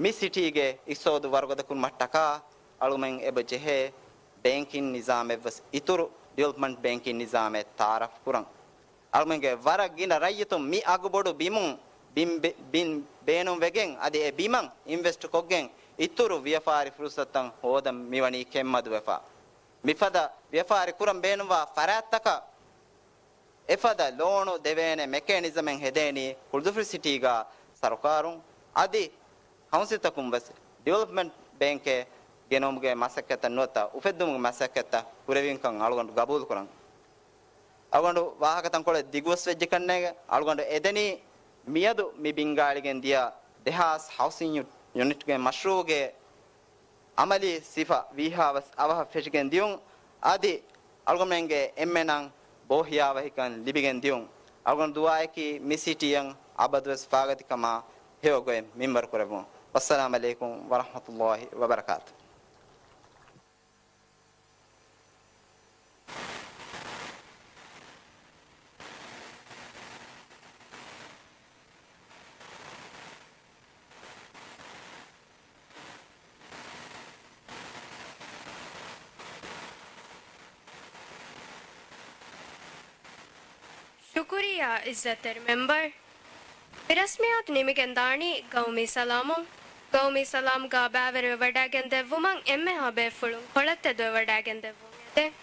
މި ސިޓީގެ އިޤްތިޞާދު ވަރުގަދަކުރުމަށްޓަކާ އަޅުގަމެން އެބަ ޖެހޭ ބޭންކިން ނިޒާމެއް ވެސް އިތުރު ޑިވެލޮޕްމަންޓް ބޭންކިން ނިޒާމެއް ތައާރަފް ކުރަން. އަޅުގަނޑުގެ ވަރަށް ގިނަ ރައްޔިތުން މި އަގުބޮޑު ބިމުން ބިން ބެ-، ބިން ބޭނުންވެގެން އަދި އެ ބިމަށް އިންވެސްޓް ކޮށްގެން އިތުރު ވިޔަފާރި ފުރުސަތުތައް ހޯދަން މިވަނީ ކެތްމަދުވެފަ. މިފަދަ ވިޔަފާރި ކުރަން ބޭނުންވާ ފަރާތްތަކަށް އެފަދަ ލޯނު ދެވޭނެ މެކޭނިޒަމެއް ހެދޭނީ ކުޅުދުއްފުރި ސިޓީގަ ސަރުކާރުން އަދި ކައުންސިލްތަކުން ވެސް ޑިވެލޮޕްމަންޓް ބޭންކެއް ގެނައުމުގެ މަސައްކަތަށް ނުވަތަ އުފެއްދުމުގެ މަސައްކަތަށް ކުރެވިންކަން އަޅުގަނޑު ގަބޫލުކުރަން. އަޅުގަނޑު ވާހަކަ ތަންކޮޅެއް ދިގުވެސް ވެއްޖެކަންނޭގެ އަޅުގަނޑު އެދެނީ މިއަދު މި ބިންގާޅިގެން ދިޔަ ދެހާސް ހައުސިން ޔު-، ޔުނިޓްގެ މަޝްރޫއުގެ އަމަލީ ސިފަ ވީހާވެސް އަވަހަށް ފެށިގެން ދިޔުން. އަދި އަޅުގަނޑުމެންގެ އެންމެނަށް ބޯހިޔާވަހިކަން ލިބިގެން ދިޔުން. އަޅުގަނޑު ދުޢާއަކީ މި ސިޓީއަށް އަބަދުވެސް ފާގަތިކަމާ ހެޔޮގޮތް މިންވަރު ކުރެއްވުން. ވައްސަލާމް ޢަލައިކުމް ވަރަޙްމަތުﷲި ވަބަރަކާތު. ޝުކުރިއްޔާ ޢިއްޒަތްތެރި މެމްބަރު. މި ރަސްމިއްޔާތު ނިމިގެންދާނީ ގައުމީ ސަލާމުން. ގައުމީ ސަލާމްގާ ބައިވެރިވެވަޑައިގެން ދެއްވުމަށް އެންމެހާ ބޭފުޅުން ކޮޅަށް ތެދުވެވަޑައިގެން ދެއްވުން އެދެން.